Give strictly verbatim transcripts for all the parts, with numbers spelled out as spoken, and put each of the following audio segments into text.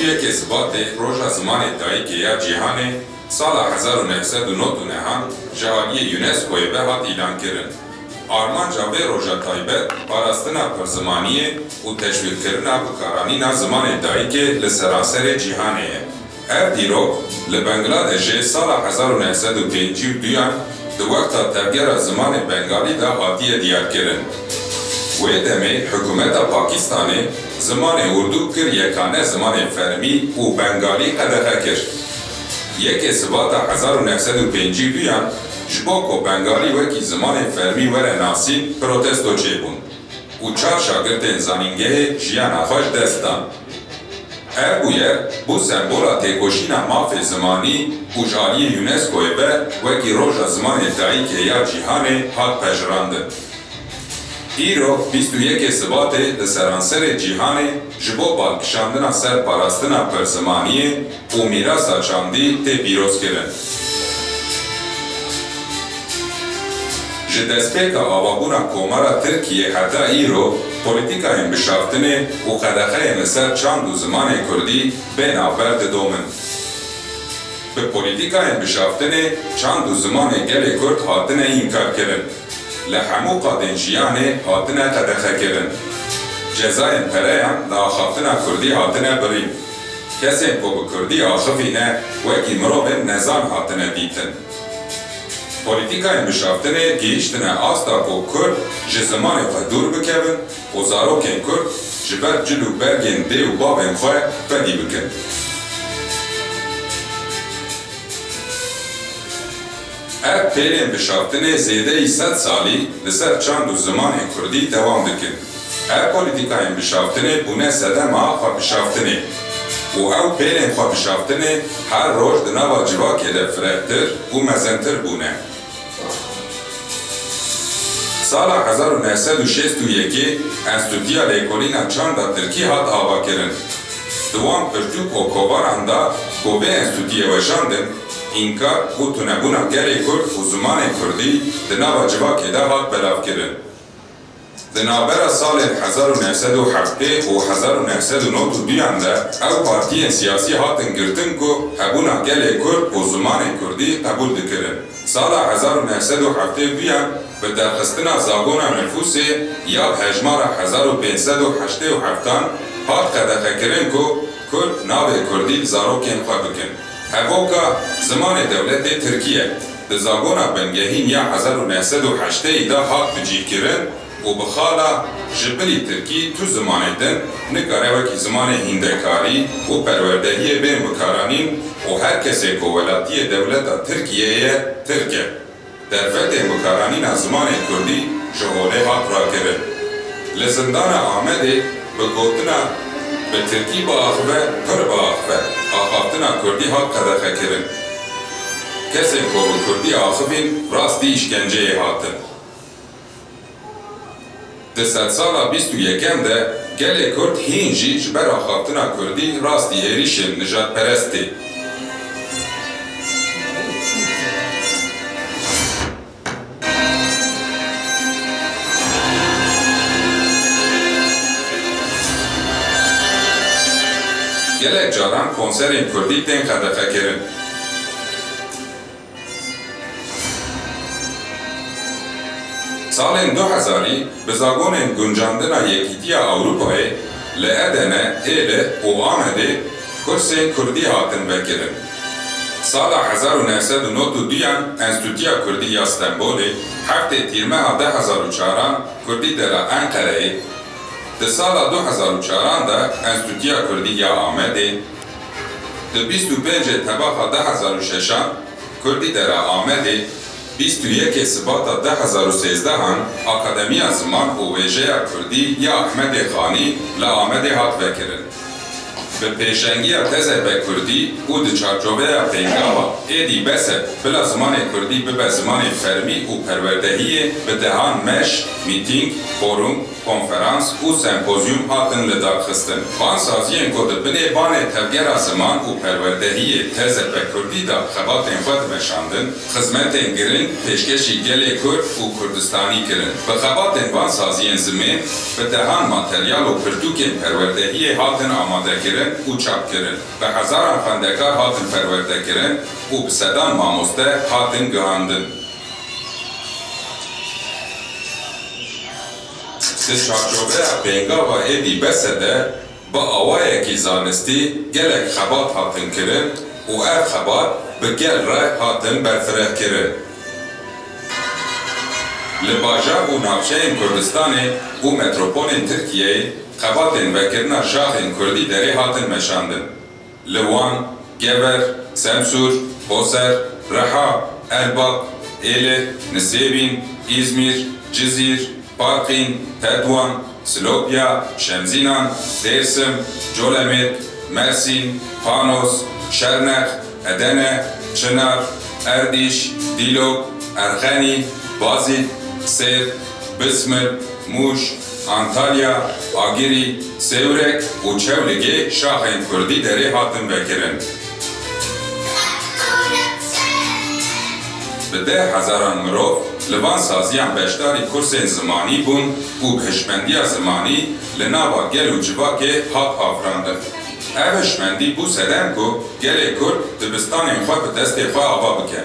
Yekê Sibatê, Roja Zimanê Dayikê ya Cîhanê, sala hezar û neh sed û nod û nehan ji aliyê UNESCOyê ve hat îlankirin. Armanca vê roja taybet parastina pirzimaniyê û teşwîqkirina bikaranîna zimanê dayikê li seranserê cîhanê ye. Ev dîrok li Bangladêşê sala hezar û neh sed û pêncî û duyan di wexta Tevgera Zimanê Bengalî de hatiye diyarkirin. Wê demê hikûmeta Pakistanê zimanê Urdû kir yekane zimanê fermî û Bengalî qedexe kir. Yekê Sibata hezar û neh sed û pêncî û duyan ji bo ku Bengalî wekî zimanê fermî were nasîn, protesto çêbûn û çar şagirtên zanîngehê jiyana xwe ji dest dan. Ev bûyer bû sembola têkoşîna mafê zimanî û ji aliyê UNESCOyê ve wekî Roja Zimanê Dayikê ya Cîhanê hat pejirandin. Îro bîst û yekê Sibatê li seranserê cîhanê ji bo balkişandina ser parastina pirzimaniyê û mîrasa çandî tê pîrozkirin. Ji destpêka avabûna Komara Tirkiyê heta îro, polîtîkayên bişaftinê û qedexeyên li ser çand û zimanê kurdî bê navber didomin. Bi polîtîkayên bişaftinê çand û zimanê gelê kurd hatine înkarkirin. Li hemû qadên jiyanê hatine qedexekirin. Cezayên pereyan li axaftina kurdî hatine birîn. Kesên ku bi kurdî axivîne wekî mirovên nezan hatine dîtin. Polîtîkayên bişaftinê gihîştine asta ku kurd ji zimanê xwe dûr bikevin û zarokên kurd ji ber cil û bergên dê û bavên xwe fedî bikin. Ev pêlên bişaftinê zêdeyî sed salî li ser çand û zimanê kurdî dewam dikin. Ev polîtîkayên bişaftinê bûne sedema xwebişaftinê û ew pêlên xwebişaftinê her roj di nava civakê de firehtir û mezintir bûne. Sala hezar û neh sed û şêst û yekê Enstîtuya Lêkolîna Çanda Tirkî hat avakirin. Di wan pirtûk û kovaran de ku vê enstîtuyê weşandin, înkar û tunebûna gelê kurd û zimanê kurdî di nava civakê de hat belavkirin. Di navbera salên hezar û neh sed û heftê û hezar û neh sed û nod û duyan de ew partiyên siyasî hatin girtin ku hebûna gelê kurd û zimanê kurdî qebûl dikirin. Sala hezar û neh sed û heftê û duyan bi derxistina zagona nifûsê ya bi hejmara hezar û pênc sed û heştê û heftan hat qedexekirin ku kurd navê kurdî li zarokên xwe bikin. Hevoka zimanê dewletê tirkî ye. Di zagona bingehîn ya hezar û neh sed û heştê de hat bicîhkirin û bi xala ji bilî tirkî tu zimanê din nikare wekî zimanê hîndekarî û perwerdehiyê bên bikaranîn û her kesê ku welatiyê dewleta Tirkiyeyê ye, tirk e. Derfetên bikaranîna zimanê kurdî ji holê hat rakirin. Li zindana Amedê bi gotina "Bi tirkî biaxive, pir biaxive" axaftina kurdî hat qedexekirin. Kesên ku bi kurdî axivîn rastî îşkenceyê hatin. Di sedsala bîst û yekem de gelê kurd hîn jî ji ber axaftina kurdî rastî êrîşên nijadperest tê. Gelek caran konserên kurdî tên qedexekirin. Salên du hezarî bi zagonên guncandina Yekîtiya Ewropayê li Edene, Êlih û Amedê kursên kurdî hatin vekirin. Sala hezar û neh sed û nod û duyan Enstîtuya Kurdî ya Stenbolê, heftê Tîrmeha du hezar û çaran Kurdî Dera Enqereyê, di sala du hezar û çaran de Enstîtuya Kurdî ya Amedê, di bîst û pêncê Tebaxa du hezar û şeşan Kurdî Dera Amedê, bîst û yekê Sibata du hezar û sêzdehan Akademiya Ziman û Wêjeya Kurdî ya Ehmedê Xanî li Amedê hat vekirin. Bi pêşengiya T Z P Kurdî û di çarçoveya pêngava "Êdî bes e, bila zimanê kurdî bibe zimanê fermî û perwerdehiyê", bi dehan meş, mîtîng, forum, konferans û sempozyum hatin lidarxistin. Van saziyên ku di binê banê Tevgera Ziman û Perwerdehiyê T Z P Kurdî de xebatên xwe dimeşandin, xizmetên giring pêşkêşî gelê Kurd û Kurdistanî kirin. Bi xebatên van saziyên zimên, bi dehan materyal û pirtûkên perwerdehiyê hatin amadekirin û çapkirin. Bi hezaran xwendekar hatin perwerdekirin û bi sedan mamoste hatin gihandin. Di çarçoveya pêngava êdî bese de bi awayekî zanistî gelek xebat hatin kirin û ev xebat bi gel re hatin berfirehkirin. Li bajar û navçeyên Kurdistanê û metropolên Tirkiyeyê xebatên vekirina şaxên kurdî derê hatin meşandin. Li Wan, Gever, Semsûr, Qoser, Riha, Erbak, Êlih, Nisêbîn, Îzmîr, Cizîr, Parqîn, Tetwan, Silopya, Şemzînan, Dêrsim, Colemêrg, Mersîn, Panos, Şernex, Edene, Çinar, Erdîş, Dîlok, Erxenî, Bazîd, Sêrt, Bismil, Mûş, Antalya, Agirî, Sêwreg û Çewligê şaxên kurdî derê hatin vekirin. Bi deh hezaran mirov li van saziyan beşdarî kursên zimanî bûn û bi hişmendiya zimanî li nava gel û civakê hat afirandin. Ev hişmendî bû sedem ku gelê kurd dibistanên xwe bi destê xwe ava bike,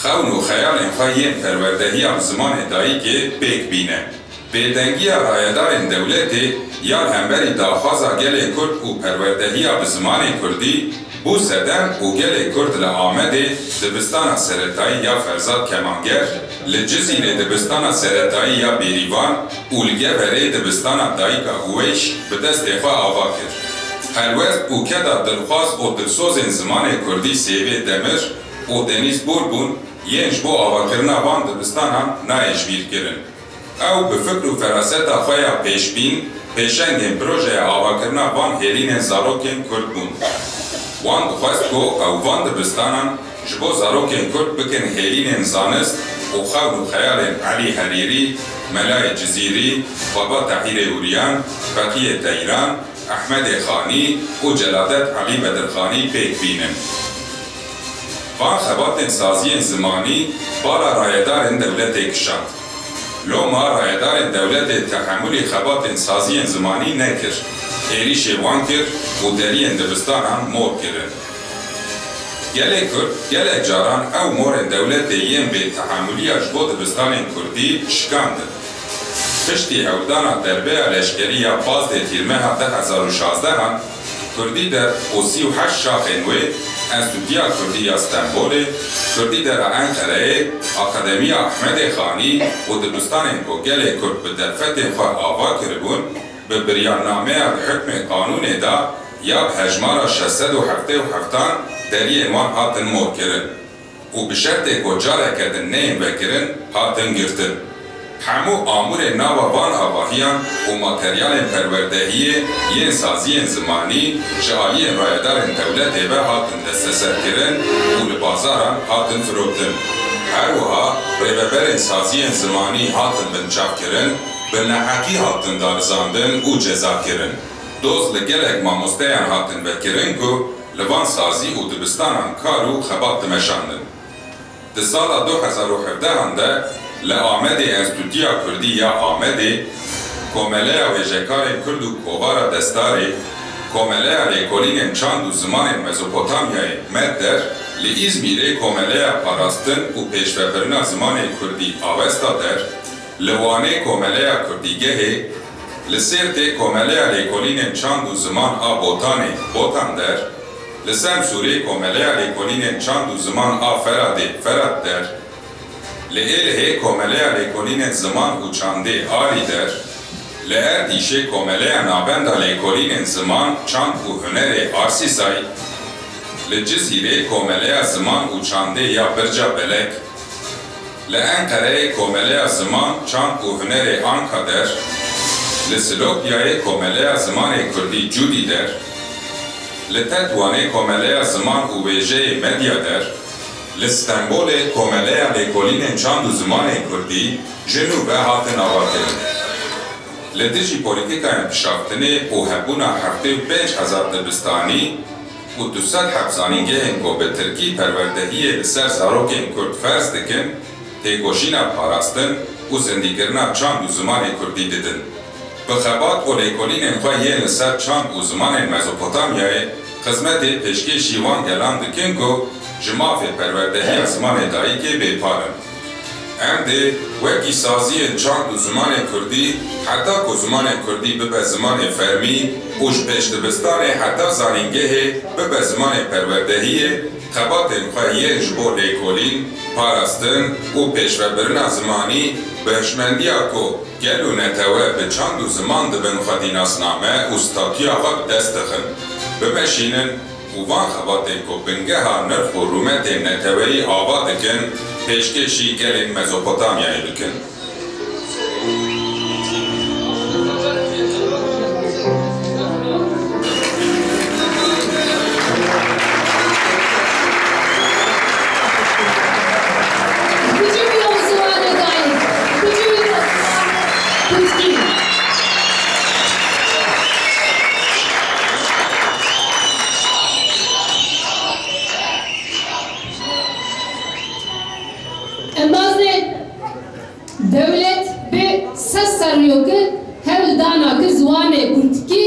xewn û xeyalên xwe yên perwerdehiya bi zimanê dayikê pêk bîne. Bêdengiya rayedarên dewletê ya li hemberî daxwaza gelê kurd û perwerdehiya bi zimanê kurdî bû sedem û gelê kurd li Amedê dibistana seretayî ya Ferzad Kemanger, li Cizîrê dibistana seretayî ya Bêrîvan û li Geverê dibistana Dayika Uweyş bi destê xwe ava kir. Helwest û keda dilxwaz û dilsozên zimanê kurdî Sêvê Demir û Denîz Borbûn yên ji bo avakirina van dibistanan nayê jibîrkirin. Ew bi fikr û feraseta xwe ya pêşbîn, pêşengên projeya avakirina van hêlînên zarokên kurd bûn. Wan dixwest ku ew van dibistanan ji bo zarokên kurd bikin hêlînên zanist û xewn û xeyalên Elî Herîrî, Melayê Cizîrî, Baba Tahîrê Uryan, Feqiyê Teyran, Ehmedê Xanî û Celadet Elî Bedirxanî pêk bînin. Van xebatên saziyên zimanî bala rayedarên dewletê kişand. Loma rayedarên dewletê tehemûlî xebatên saziyên zimanî nekir, êrîşê wan kir û deriyên dibistanan mor kirin. Gelê Kurd gelek caran ew morên dewletê yên bêtehemûliya ji bo dibistanên kurdî şikandin. Piştî hewldana derbeya leşkerî ya pazdeh Tîrmeha du hezar û şazdehan, Kurdî Der û sî û heşt şaxên wê, Enstîtuya Kurdî ya Stenbolê, Kurdî Dera Enqereyê, Akademiya Ehmedê Xanî û dibistanên ku gelê Kurd bi derfetên xwe ava kiribûn, bi biryarnameya bi hukmê qanûnê de ya bi hejmara şeş sed û heftê û heftan deriyên wan hatin morkirin û bi şertê ku careke din neyên vekirin, hatin girtin. Hemû amûrên nava van avahiyan û materyalên perwerdehiyê yên saziyên zimanî ji aliyên rayedarên dewletê ve hatin desteserkirin û li bazaran hatin firotin. Her wiha rêveberên saziyên zimanî hatin binçavkirin, bi neheqî hatin darizandin û cezakirin. Doz li gelek mamosteyan hatin vekirin ku li van sazî û dibistanan kar û xebat dimeşandin. Di sala du hezar û hevdehan de li Amedê Enstîtuya Kurdî ya Amedê, Komeleya Wêjekarên Kurd û Kovara Destarê, Komeleya Lêkolînên Çand û Zimanên Mezopotamyayê, MEDDER, li Îzmîrê Komeleya Parastin û Pêşvebirina Zimanê Kurdî, Avesta Der, li Wanê Komeleya Kurdîgehê, li Sêrtê Komeleya Lêkolînên Çand û Ziman a Botanê, Botan Der, li Semsûrê Komeleya Lêkolînên Çand û Ziman a Feradê, Ferad Der, li Êlihê Komeleya Lêkolînên Ziman û Çandê, Arî Der, li Erdîşê Komeleya Navenda Lêkolînên Ziman, Çand û Hunerê, Arsîsay, li Cizîrê Komeleya Ziman û Çandê ya Birca Belek, li Enqereyê Komeleya Ziman, Çand û Hunerê Anka Der, li Silopyayê Komeleya Zimanê Kurdî Cûdî Der, li Tetwanê Komeleya Ziman û Wêjeyê Medya Der, li Stenbolê Komeleya Lêkolînên Çand û Zimanê Kurdî ji nû ve hatin avakirin. Li dijî polîtîkaya dişaftinê û hebûna heftê û pênc hezar dibistanî û du sed heb zanîngehên ku bi tirkî perwerdehiyê li ser zarokên kurd ferz dikin, têkoşîna parastin û zindîkirina çand û zimanê kurdî didin. Bi xebat û lêkolînên xwe yên li ser çand û zimanên Mezopotamyayê, xizmetê pêşkêşî wan gelan dikin ku ji mafê perwerdehiya zimanê dayikê bêpar in. Em dê wekî saziyên çand û zimanê kurdî, heta ku zimanê kurdî bibe zimanê fermî û ji pêşdibistanê heta zanîngehê bibe zimanê perwerdehiyê, xebatên xwe yên ji bo lêkolîn, parastin û pêşvebirina zimanî bi hişmendiya ku gel û netewe bi çand û ziman dibin xwedî nasname û statûya xwe bi dest dixin, bimeşînin û van xebatên ku bingeha nirx û rûmetên neteweyî ava dikin, pêşkêşî gelên Mezopotamyayê bikin. Biçû bûyo ziwanê dayik, biçû bûyo ziwanê kurdkî. Embazê dewlet bi sed serriyo ki hewl dana ki ziwanê kurdkî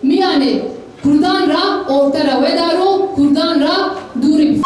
miyanê kurdan ra orte ra wedaro, kurdan ra dûrî bi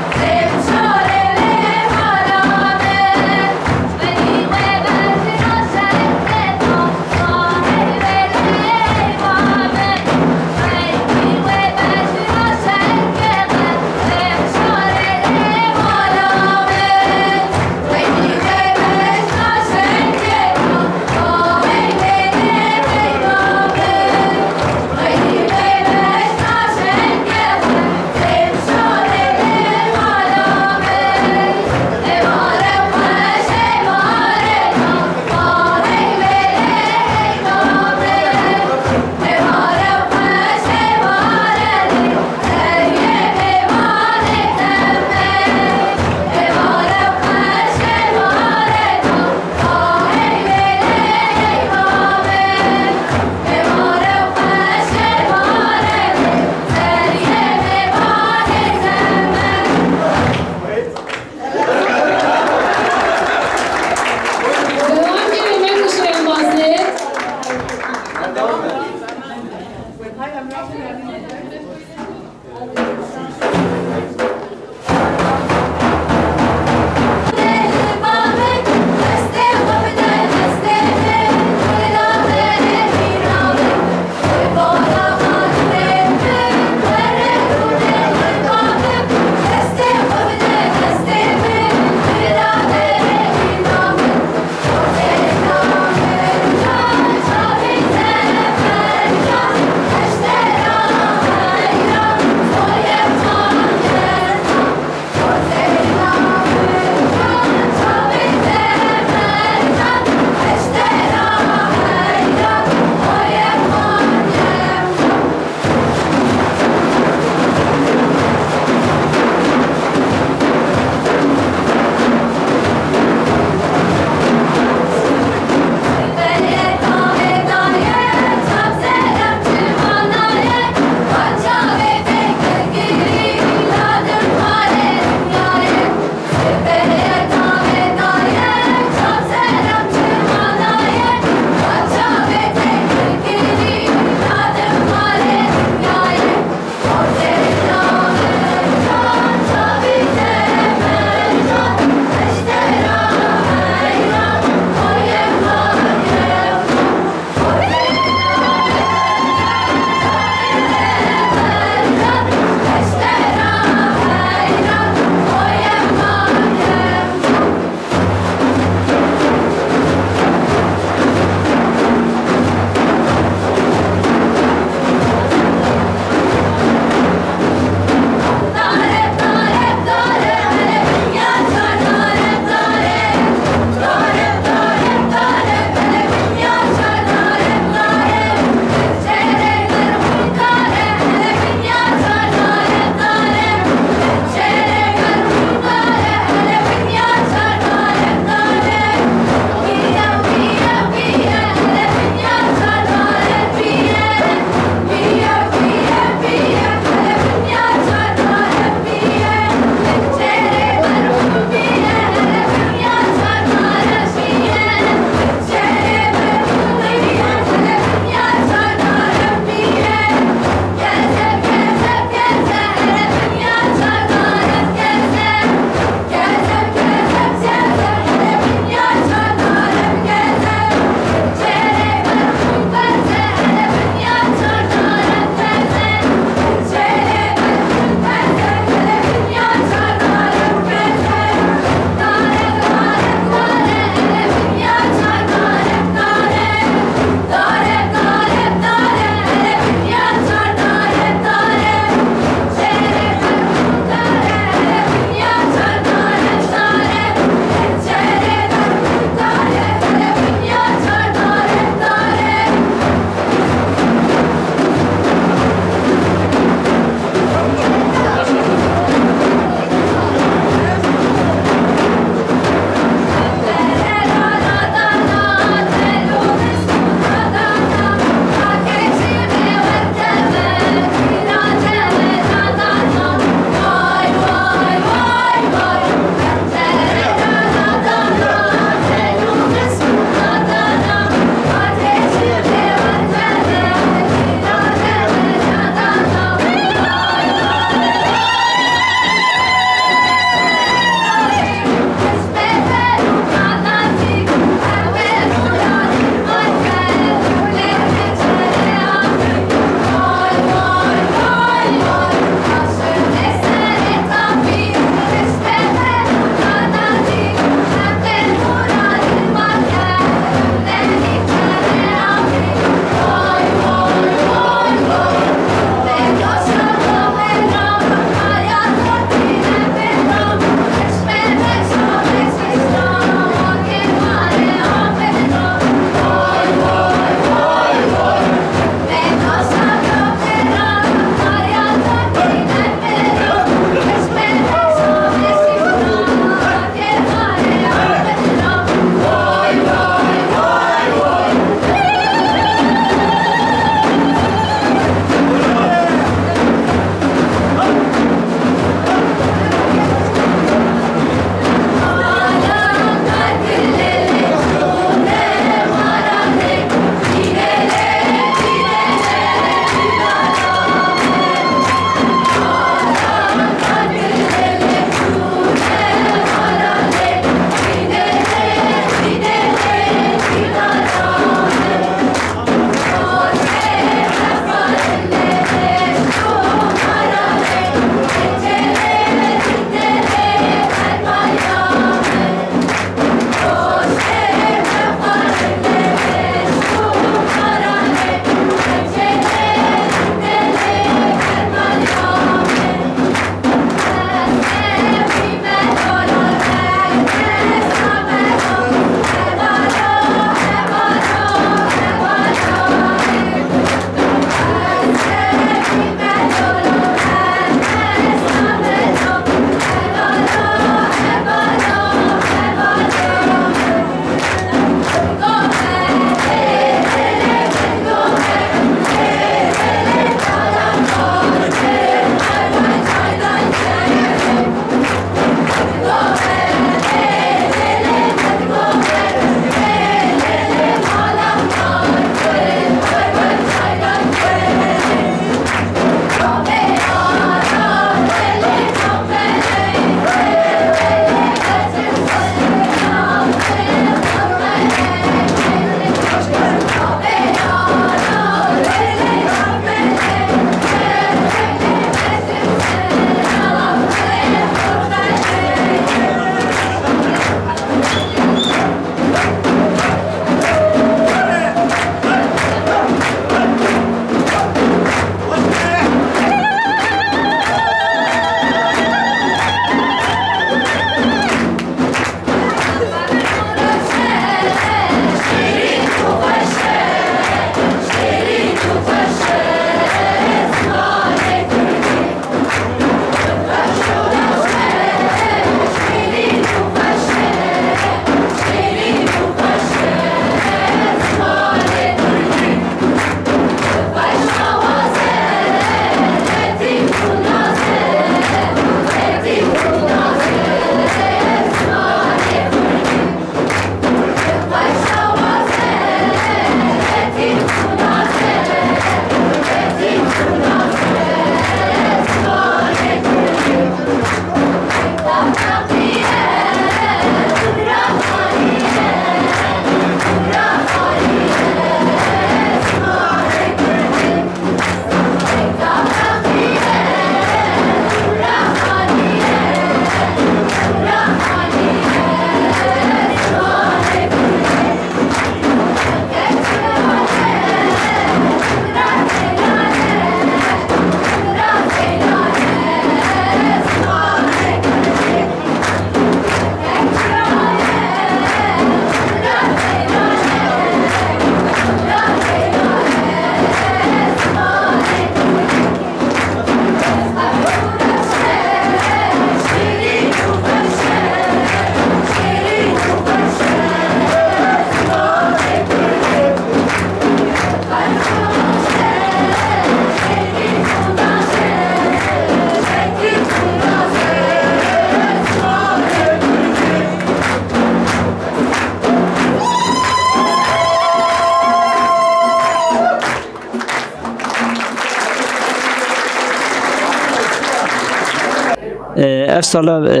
Ev sala, e,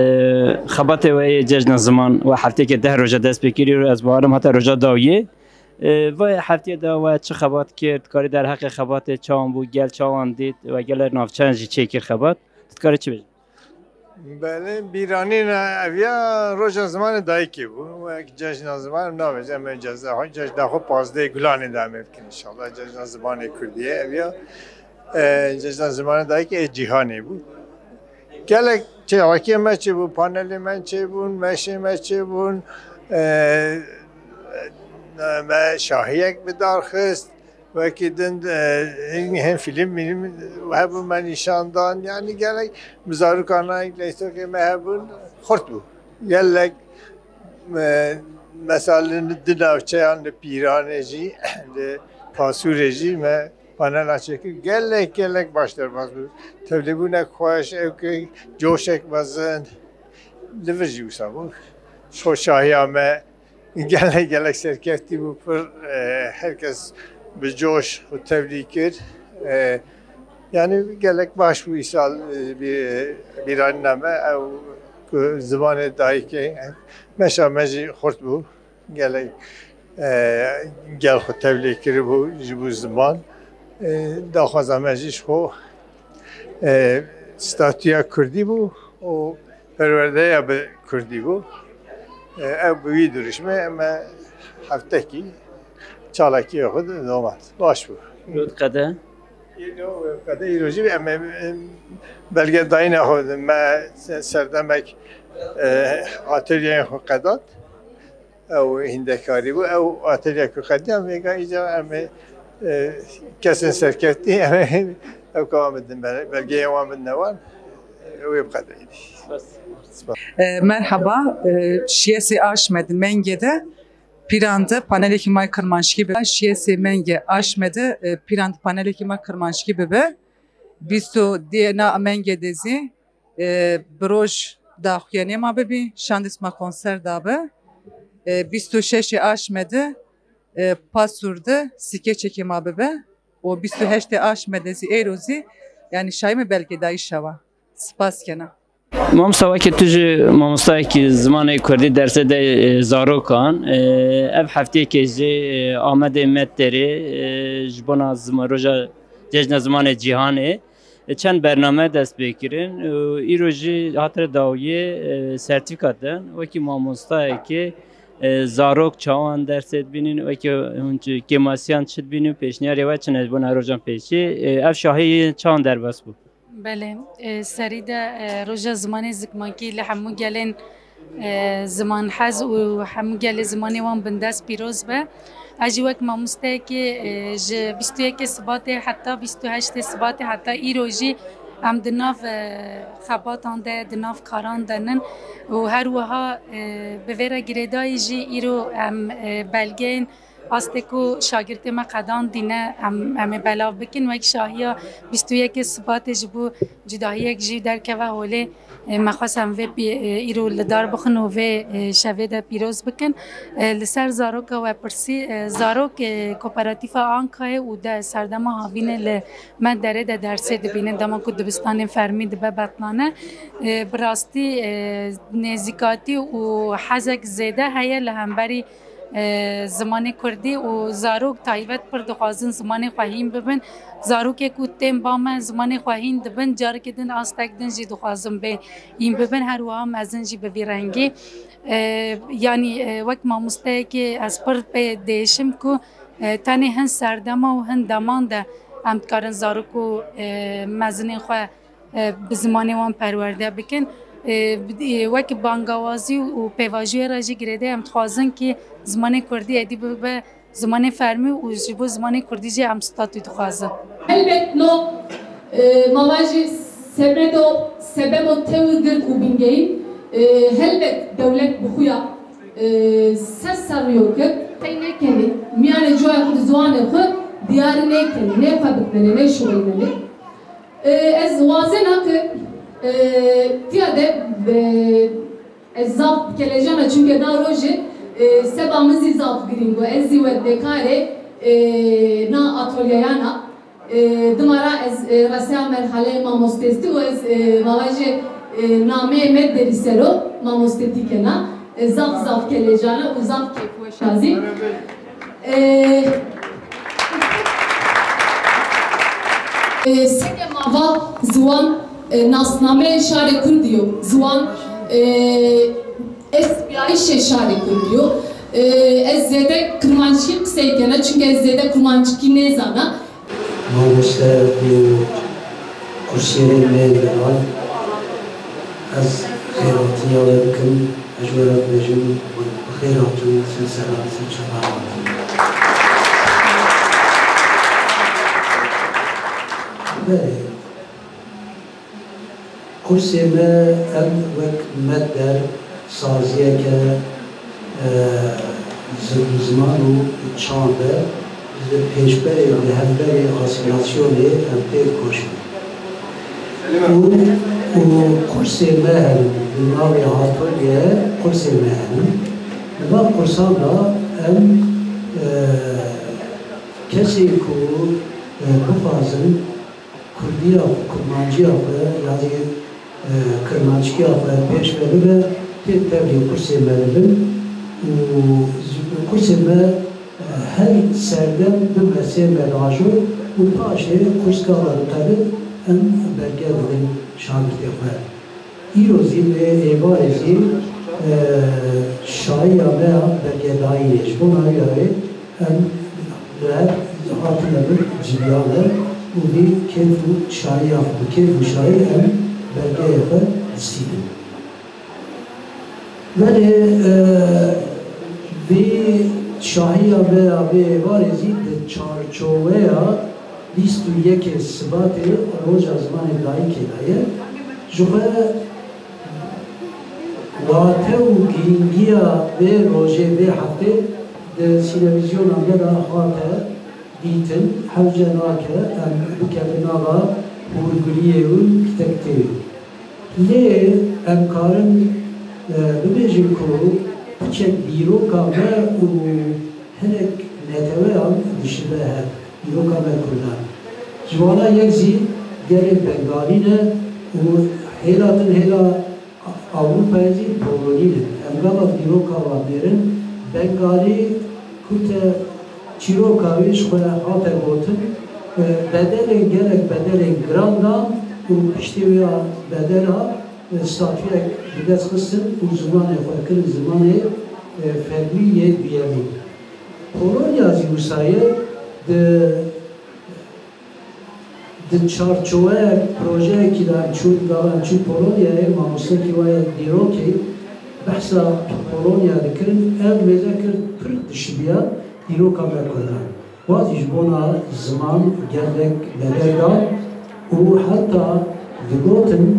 xebatê we yê Cejna Ziman we hefteyeke deh roja dest pê kiriye û ez bawerim hate roja dawiyê. E, vê heftiyê de we çi xebat kir? Dikarî derheqê xebatê çawan bû, gel çawan dît, we gelek navçeyan jî çêkir xebat. Tu dikarî çi bêjî? Belê, bîranîna ev ya roja zimanê dayikê bû. Wek cejna ziman nabêjin, em ê cejna xwe, cejna xwe pazdehê Gulanê de em ê bikin inşallah. Cejna zimanê Kurdî ye ev ya. E, cejna zimanê dayikê ê cîhanê bû. Gelek çêxekiyê me çêbûn, panelê me çêbûn, meşê me çêbûn. E, me şahiyek bi dar xist. Wekî din, e, hin, hin fîlm mîlm hebû me nîşan dan. Yanî gelek bi zarokana leytokê me hebûn, xurt bû. Gelek, e, mesela li di navçeyan, li Pîranê jî, li Pasûrê jî me panela çêkir. Gelek, gelek baş derbas bû. Tevlîbûnek xweş, ew ki coşek mezin. Li vir jî wisa bû. Şoşahiya me Gelek gelek serkeftî bû, pir, e, her kes bi coş xwe tevlî kir. E, yanî gelek baş bû îsal, e, bî-, bîranîna me, ew ku zimanê dayikê, meşa me jî xurt bû. Gelek, e, gel xwe tevlî kiribû ji bo ziman. E, daxwaza me jî ji xwe, e, statûya kurdî bû û perwerdeya bi kurdî bû. E, ev bi wî dirûşmê me heftekî çalakiyê xwe doma. Baş bû. Rût qede? Îro, qede îro jî em, em, belgedayîna xwe me se-, serdemek, e, atelyeyên xwe qedat. Ew hîndekarî bû. Ew atelyek ku qediyan vêga îca em ê, e, kesên serkeftî em ê ew ka wan bidin, bel-, belgeyên wan bidine wan, e, wê biqedeyî. Spas. E, merhaba, e, şiyesê Aşme di Mengê de pîran di panelekî may Kirmanckî bibe. Şiyesê Mengê Aşme de, e, pîran di panelekî may Kirmanckî bibe. Bîst û dêna Mengê de zî e, bi roj daxuyanê ma bibî, şandîs ma konser dabi. E, bîst û şeşê Aşme de, e, Pasûr de skeçekê ma bibe. Û bîst û heştê Aşme de zî êro zî, yanî şahî me belgedayîşa wa. Spas kena. Mamosta, wekî tu jî mamostayekî zimanê kurdî dersê de, e, zarokan, e, ev hefteyekê jî, e, Amedê Metterê, e, ji bona zima-, roja Cejna Zimanê Cîhanê. Çend bername dest pê kirin û îro jî hatire dawiyê, e, sertîfîka din. Wekî mamostayekê, e, zarok çawan dersê dibînin, wekî hûn çi kêmasiyan çi dibînin, pêşniyarê we çi ne ji bona rojan pêşî? E, ev şahî çawan derbas bû? Belê, e, serî de, e, roja zimanê zikmakî li hemû gelên e, zimanhez û hemû gelê zimanê wan bindest pîroz be. Ez jî wek mamosteyekê, e, ji bîst û yekê Sibatê heta bîst û heştê Sibatê heta îro jî em di nav, e, xebatan de, di nav karan de nin û her wiha, e, bi vê re girêdayî jî îro em, e, belgeyên Astê ku şagirtê me qedandîne, em, em ê belav bikin. Wek şahiya bîst û yekê Sibatê ji bo cudahiyek jî derkeve holê, e, me xwest em vê pî-, e, îro li dar bixin û vê, e, şevê de pîroz bikin. E, li ser zaroka we pirsî, e, zarok, e, Kooperatîfa Ankayê û de serdema havînê li me derê de dersê dibînin, dema ku dibistanên fermî dibe betlane. E, bi rastî, e, nêzîkatî û hezek zêde heye li hemberî e, zimanê kurdî û zarok taybet pir dixwazin zimanê xwe hîn bibin. Zarokê ku tên ba me zimanê xwe hîn dibin, carekê din astek din jî dixwazin bê hîn bibin. Her wiha mezin jî bi vî rengî. E, yanî, e, wek mamosteyekê ez pir pê diêşim ku, e, tenê hin serdema û hin deman de em dikarin zarok û, e, mezinên xwe e, bi zimanê wan perwerde bikin. E, bi-, e, wek bangawazî û pêvajoyê re jî girêdayî em dixwazin kî zimanê kurdî êdî bibe zimanê fermî û ji bo zimanê kurdî jî em statû dixwazin. Helbet no, e, ma va jî semedo sebebo tewî gird û bingehîn, e, helbet dewlet bi xwe ya, e, sed serrî yo kir. Qey nekenê, miyanê coya xwe di ziwanê xwe diyarî nekenê, nê xwe bikmenê, nê şixulmenê. E, ez wazena ke, e, tiya de, e, ez zaf kelejana, çunke na roje, e, seba min zî zaf girîng bû. Ez zî wek bekarê, e, na atolyeyana, e, dima ra ez, e, reseya merhaleyê mamostêstî û ez, e, ma vajê, E, nameyê me Derî Sero, mamoste Dîkena. E, zaf zaf kelecan e û zaf kêfweş a zî. E, e, seke ma va ziwan, e, nasnameyê şarê kurdî yo. Ziwan, e, estbiyayîşê şarê kurdî yo. E, ez zêde kirmanckî qisey kena, çunke ez zêde kurmanckî nêzana. Mamoste û kursiyerên me yên delal, ez xêrhatiniya we dikim, ez ji we re dibêjim, bi xêr hatin, ser seran, ser çavan hatin. Belê. Kursê me em wek me der saziyeke, e, zi-, ziman û çand e, li pêşberê, li hemberê asîmîlasyonê em tê dikoşin. Û, û kursê me herin, li navê Hatolye kursê me herin. Li van kursan de em, e, kesê ku, e, bixwazin Kurdiya xwe, kurmanciya xwe, yanî, e, kirmanckîya xwe pêş ve bibe, tê tevlî kursê me dibin û ji kursê me, e, her serdem du mesê me diajo û paşê kurs gava diqede em belge didin şagirtê xwe. Îro zî lê êvarê zî, e, şahiya me ya belgedayînê. Ji bona wî yayê em li her hatine bin civiya me û vî kêf û şahiya xwe, bi kêf û şahî em belgeyê xwe distînin. Belê, e, vî şahiya me ya vê êvarê zî di çarçoweya bîst û yekê Sibatê roja zimanê dayikê de ye. Ji xwe wate û girîngiya vê rojê, vê heftê di sînevîzyona me de hate dîtin, hewce nake em bikevin nava hûrguliyê û kitektê. Lê em karin, e, bibêjin ku piçek dîroka me û hinek neteweyan dişibe hev, dîroka me kurdan. Ji wana yek zî gelê Bengalî ne û hêla din hêla Ewropayê zî Polonî ne. Em gava dîroka wan nêrin, Bengalî ku te çîroka wî ji xwe hate gotin, e, bedelên gelek bedelên giran dan û piştî wê bedela, e, statuyek bi dest xistin û zimanê xwe kirin zimanê, e, fermî yê duyemîn. Polonya zî wisa ye, di Di çarçoweyek projeyekî de em çûn, gava em çûn Polonyayê, mamostekî wa ye dîrokê behsa Polonya dikirin, ev mêze kir pir dişibiya dîroka me kurdan. Wa zî ji bona ziman gelek bedel da û heta digotin,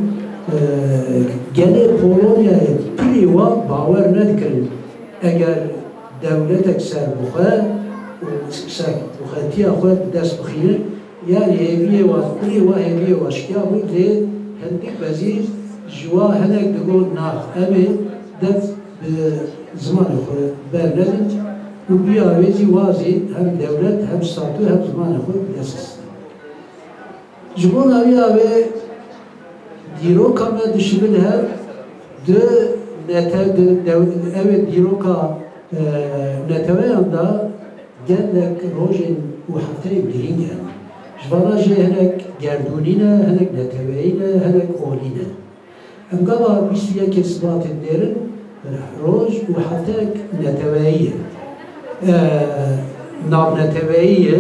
e, gelê Polonyayê pirî wa bawer nedikirin. Eger dewletek serbixwe û serbixwetiya xwe bi dest bixînin, yanî hêviyê wan, pirê wan hêviyê wan şikiya bû, lê hindik bezî ji wan hinek digot, na, em ê dest bi zimanê xwe bernedin û bûya wê zî wa zî hem dewlet, hem statû, hem zimanê xwe bi dest xistin. Ji bona wî ya wê dîroka me dişibin hev, di nete-, di dew-, ew ê dîroka, e, neteweyan de gelek rojên û hefteyên girîng hene. Ji vana jî hinek gerdûnî ne, hinek neteweyî ne, hinek olî ne. Em gava bîst û yekê Sibatê dinêrin, roj û hefteyek neteweyî ye. E, navneteweyî ye.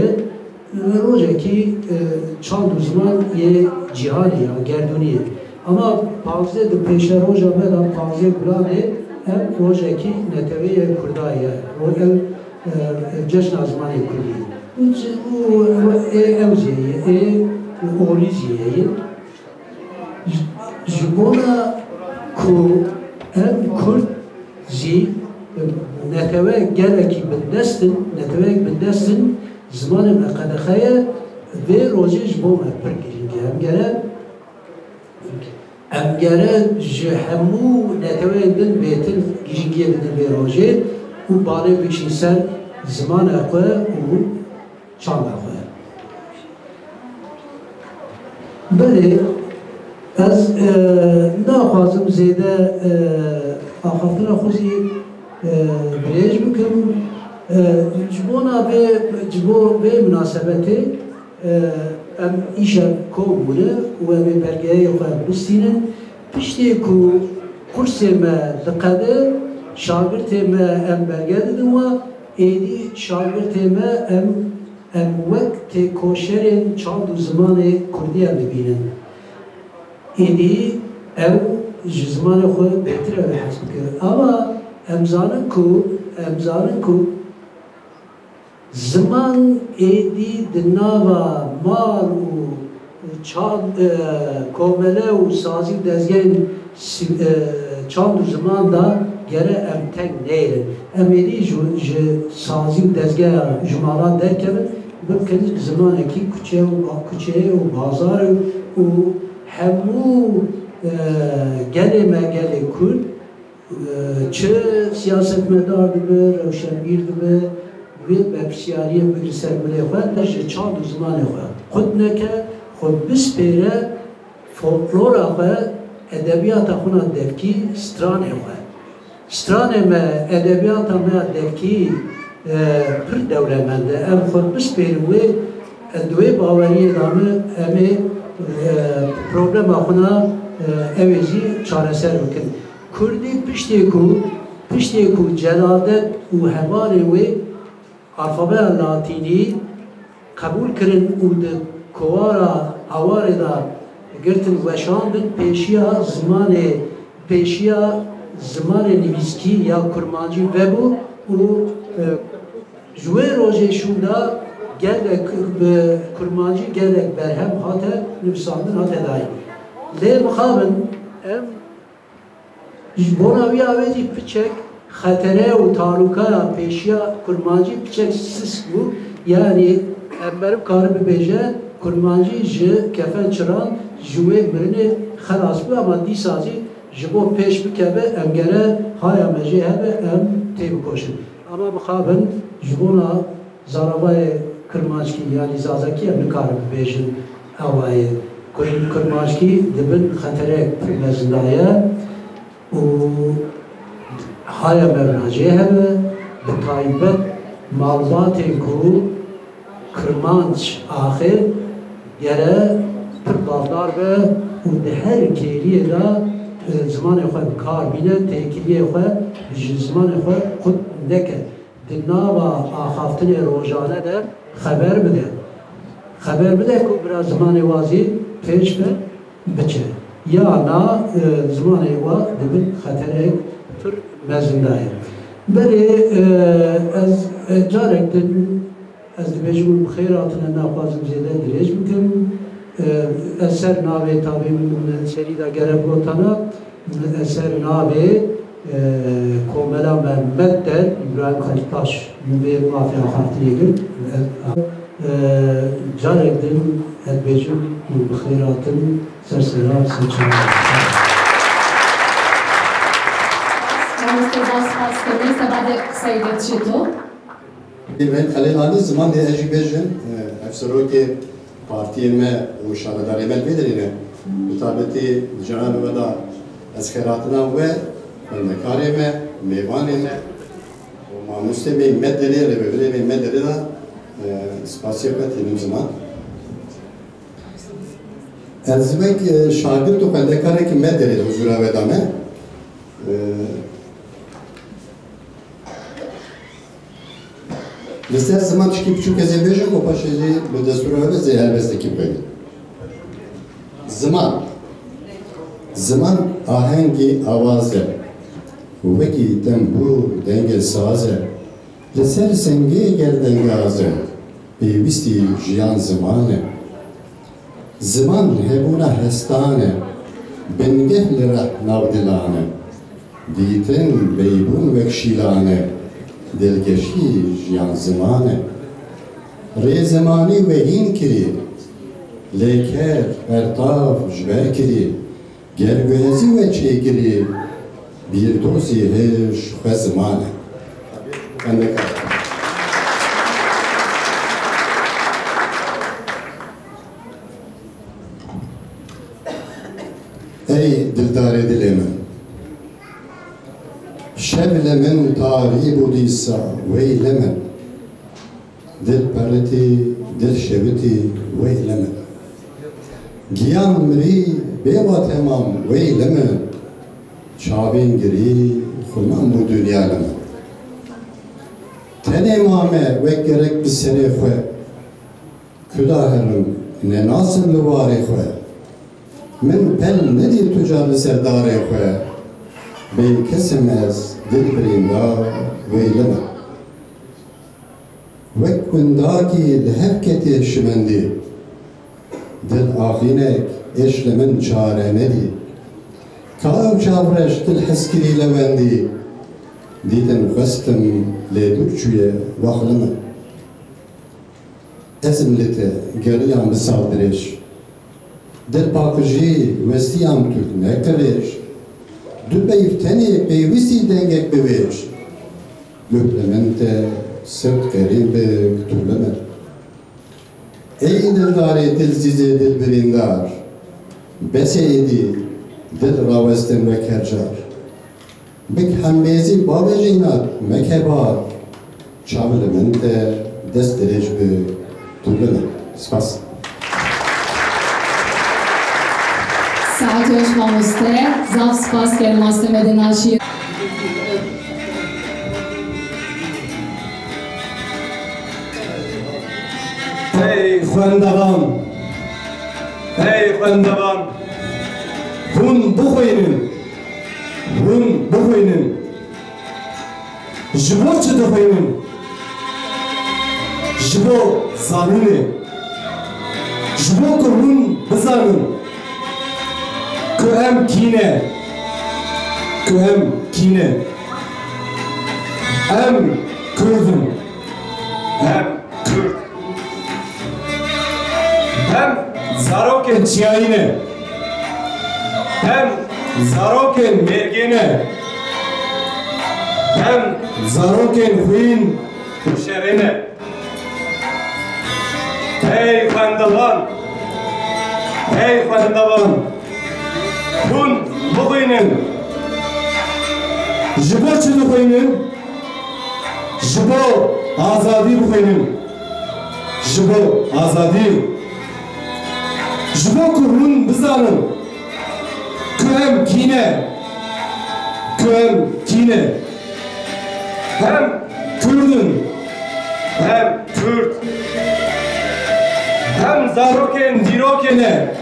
Rojekî, e, çand û ziman yê cîhanê ya, gerdûnî ye. Ama panzdeh di pêşeroja me de, panzdeh Gulanê, ev rojekî neteweyê Kurda ye. Ro-, ev, e, cejna zimanê Kurdî ye. Û ci-, û, û ê ew zî ye, ê olî zî ye. Ji, ji bona ku em Kurd jî netewe gelekî bindest in, neteweyek bindest in, zimanê me qedexe ye, vê rojê ji bo me pir girîng e. Em gere, em gere ji hemû neteweyên din bêtir girîngiyê bidin vê rojê û balê bikişîn ser zimanê xwe û çanda xwe. Belê, Ez, e, naxwazim zêde, e, axaftina xwe jî, e, dirêj bikim. E, ji bona vê, ji bo vê minasebetê, e, em îşev kom bûne û em ê belgeyê xwe bistînin. Piştê ku kursê me diqede, şagirtê me em belge didin we, êdî şagirtê me em, em wek têkoşerên çand û zimanê kurdî em dibînin. Êdî ew ji zimanê xwe bêhtir ew ê hez bike. Ama em zanin ku, em zanin ku ziman êdî di nava mal û çand, e, komele û sazî û dezgehên si-, e, çand û ziman de gere em teng neyrin. Em êdî ji, ji sazî û dezgeha ji mala derkevin, bikin zimanekî kuçe û ba-, kuçeyê û bazarê û hemû, e, gelê me, gelê Kurd, e, çi siyasetmedar dibe, rewşenbîr dibe, wê berpirsyariyê bigire ser gulê xwe, ji çand û zimanê xwe qut neke, xwe bispêre folklora xwe, edebiyata xwe na devkî, stranê xwe. Stranê me, edebiyata me ya devkî, e, pir dewlemend e. Em xwe bispêrin wê, e, di wê baweriyê de me, em ê, e, problema xwe na, e, ew ê jî çareser bikin. Kurdî piştê ku, piştê ku Celadet û hevalên wê alfabeya latînî qebûl kirin û di kovara Hawarê de girtin, weşandin, pêşiya zimanê, pêşiya zimanê nivîskî ya kurmancî vebû û, e, ji wê rojê şûnda gelek bi kurmancî gelek berhem hate nivîsandin, hate dayîn. Lê mixabin em Ji bona wî ya wê jî piçek xetere û talûkaya pêşiya kurmancî piçek sisk bû. Yanî em meriv kare bibêje kurmancî ji kefen çiran, ji wê mirinê xelas bû, ama dîsa jî ji bo pêş bikeve em gere haya me jê hebe, em têbikoşin. Ama mixabin ji bona Zaravayê kirmanckî yanî zazakî em nikarin bibêjin ewayê. Kur-, kirmanckî di bin xeterek pir mezin de ye û haya me vira jê hebe, bi taybet malbatên ku kirmanc axê gere pir baldar be û di her kêliyê de, e, zimanê xwe bi kar bîne, têkiliyê xwe ji zimanê xwe qut neke. Di nava axaftinê rojane de xeber bide. Xeber bide ku bira zimanê wa zî pêş ve biçe. Ya na, e, zimanê wa di bin xeterek pir mezin de ye. Belê, e, ez, e, carek din ez dibêjim hûn bi xêr hatine, naxwazim zêde dirêj bikim. E, ez ser navê tabî min serî de gerek gotana. Min eser navê, e, komela me Medder, Îbrahîm Xelîl Taş, min vê mafê axaftinê girt. E, e, carek din ez dibêjim, hûn bi xêr hatin, ser sera, ser çava. Mamoste, spas dikim. Seba de qiseyê de çi to? Îbrahîm Xelîl Alî, ziman dê ez jî bêjim, e, ev serokê partiyê me û şaredarê me li vê derê ne. Bi taybetî di cenabê we de ez xêrhatina we, xwendekarê me, mêvanê me û mamostê me yê Medderê, rêvebirê me yê Medderê de, e, spasiyê xwe tînim ziman. Ez wek, e, şagirt û xwendekarekî Medderê huzûra we de me. E, Li ser ziman tişkî biçûk ez ê bêjim û paşê jî bi destûra we zê helbestekî bixwînim. Ziman. Ziman ahengî awaz e. Wekî tembûr dengê saz e. Li ser singê ger dengaz e. Pêwîstî jiyan ziman e. Ziman hebûna hestan e, bingeh li reh nav dilan e. Dîtin beybûn wek şîlan e, dilgeşî jiyan ziman e. Rê zimanî we hîn kirî, lê ker, pertav ji ber kirî. Ger guhezî we çêkirî, bîrdozî hêj xwe ziman e. Xwendekar. Ey dildarê dilê min. Şev li min tarî bû dîsa, weyle min. Dil peritî, dil şewitî, weyle min. Giyan mirî bê wa temam, weyle min. Çavên girî, xuman bû dinya li min. Tenê mame wek gerek bi serê xwe. Kuda herim, nenasim li warê xwe. Min pel nedî tu car li ser darê xwe. Bêkesim ez, dil birîndar, weyle min. Wek windakî li hev ketê şimendî. Dil axînek, êş li min çare nedî. Ka ew çavreş dil heskirî lewendî. Dîtin xwestim, lê dûr çûye, wex li min. Ez im li te geriyam bi sal dirêj. Dil paqijî westiyam tu ne qirêj. Du peyv tenê pêwîstî dengek bivêj. Guh li min te sewt qerîn bi tu li min. Ey dildarê dilzîzê dil birîndar. Bes e êdî dil rawestin wek her car. Bik hembêzî bavêjî nat, meke bar. Çav li min te dest dirêj bi tu li min. Spas. Saet weş mamoste. Zaf spas kerim mamoste Medena Şîr. Hey xwendevan! Hey xwendevan! Hûn bixwînin! Hûn bixwînin. Ji bo çi dixwînin? Ji bo zanînê. Ji bo ku hûn bizanin ku em kî ne. Ku em kî ne. Em Kurd in. Em Kurd. Em zarokên çiyayî ne. Em zarokên mêrgê ne. Em zarokên xwîn û şerê ne. Hey xwendevan! Hey xwendevan! Hûn bixwînin! Ji bo çi dixwînin? Ji bo azadî bixwînin. Ji bo azadî. Ji bo ku hûn bizanin ku em kî ne. Ku em kî ne. Em Kurd in. Em Kurd. Em zarokên dîrokê ne.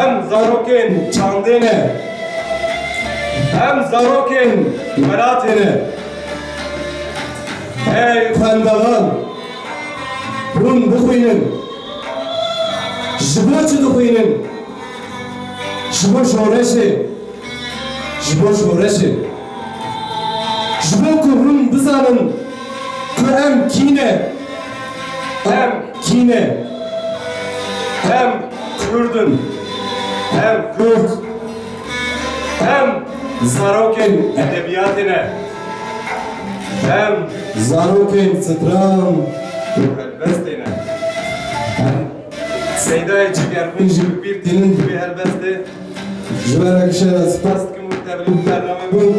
Em zarokên çandê ne. Em zarokên welatê ne. Hey xwendevan, hûn bixwînin. Ji bo çi dixwînin? Ji bo şoreşê. Ji bo şoreşê. Ji bo ku hûn bizanin ku em kî ne. Em kî ne? Em Kurd in. Em Kurd. Em zarokên edebiyatê ne. Em zarokên stran û helbestê ne. Em Seydayê Çigerxwîn jî bi bîr tînin di vê helbestê. Ji we re gişe spas dikim û tevlî bi bernamê bûn.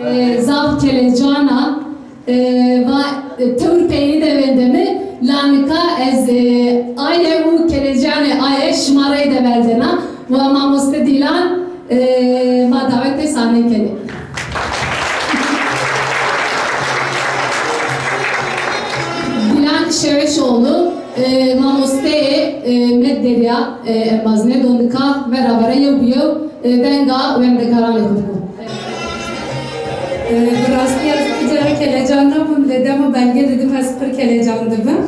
Ee, zaf kelecana, e, va, e, tewr peynî de wende mi, la nika ez, e, aye û kelecanê aye şima rey de berdena. Wa mamoste Dîlan, e, ma dawetê sahnê kenê. Dîlan Şeweşoğlu, e, mamosteyê, e, me derya, e, embazine do nika vera vera yew bi yew, e, venga wendekaranê xwe biko. E, bi rastî ez tu cara kelecan nabim, lê dema belge didim ez pir kelecan dibim.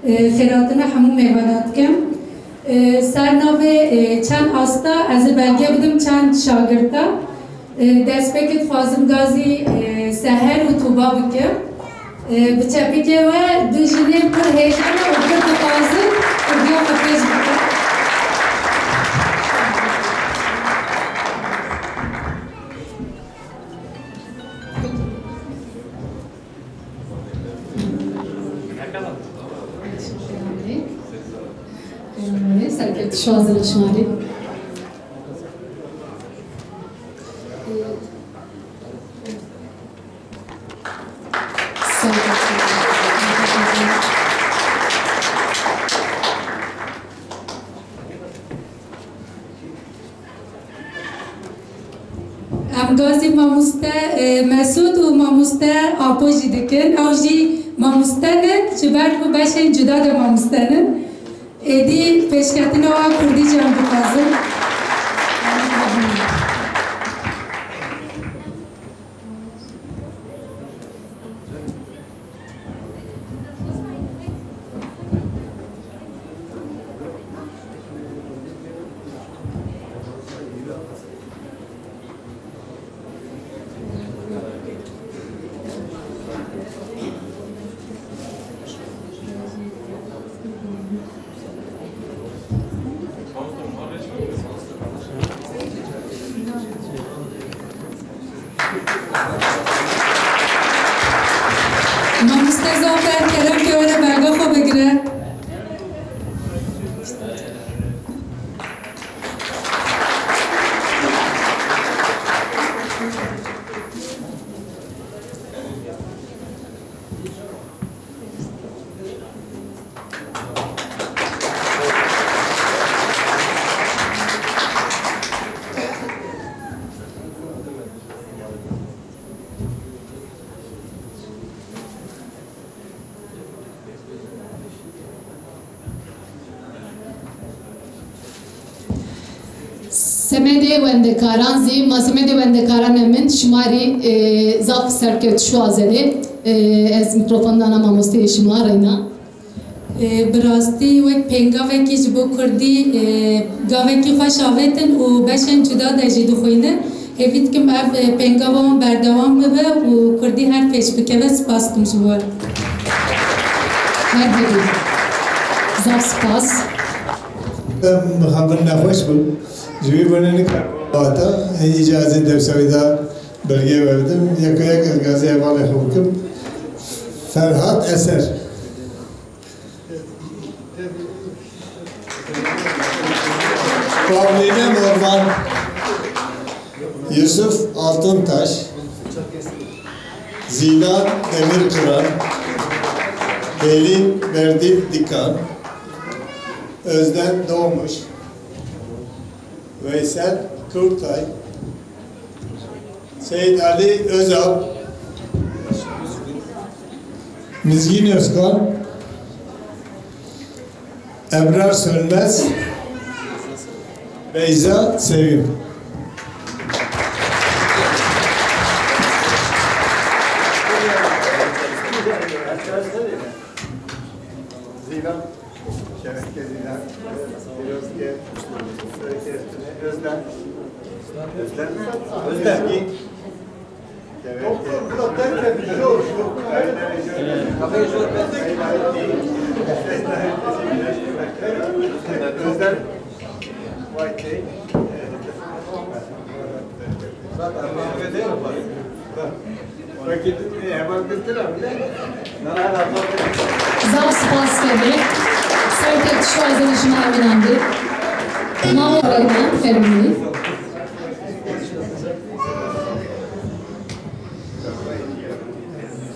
E, xêrhatina hemû mêvana dikim. E, ser navê, e, çend asta ez ê belge bidim çend şagirta. E, destpêkê dixwazim gazî, e, Seher û Tuba bikim. E, bi çepikê we du jinên pir hêja ne û pir dixwazin û giya xwe pêş bikin. Şazil Çinarî. Em gazî mamoste, e, Mesûd û mamoste Apo jî dikin. Ew jî mamoste ne, ji ber ku beşên cuda de mamoste ne. Êdî pêşketina wan kurdî jî em dixwazin. Mamoste Zafer, kerem ke were belga xwe bigire. Semedê wendekaran zî, ma semedê wendekaran e min, şima rî, e, zaf serkewt şuazenê. E, ez mikrofon dana mamosteyê şima reyna. E, bi rastî wek pêngavekî ji bo kurdî, e, gavekî xweş avêtin û beşên cuda de jî dixwînin. Hêvî dikim ev, e, pêngava wan berdewam bibe û kurdî her pêş bikeve. Spas dikim ji we. Her hebî. Zaf spas. Em mixabin nexweş bûn. Ji wî bûne nikar hata. Îcazê dewsa wî da belgê we bidim. Yek yek ez gazê hevalê xwe bikim. Ferhat Eser. Pavlîne Morvan, Yusuf Altıntaş, Zîlan Demirkıran, Pelin Berdil Dikan, Özden Doğmuş, Veysel Kurtay, Seyit Ali Özal, Mizgin Özkan, Ebrar Sönmez, Beyza Sevim. Zîlan. Şevket Zîlan. Özlem. Özlem. Özlem. Özlem. Zaf spas Ferî. Serkevtî şuazenê ji me ew inandî. Mamo Reyna, fermî.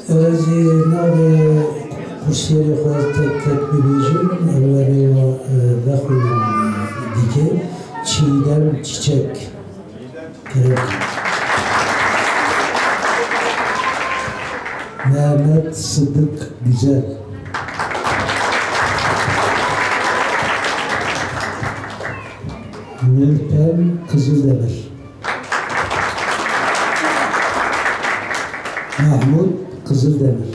Ez ê navê kursiyerê xwe tek tek bibêjim, ew were ya, e, vexwînim, e, dike. Çiğdem Çiçek. Gerek. Mehmet Sıdık Güzel. Nurten Kızıldemir. Mahmut Kızıldemir.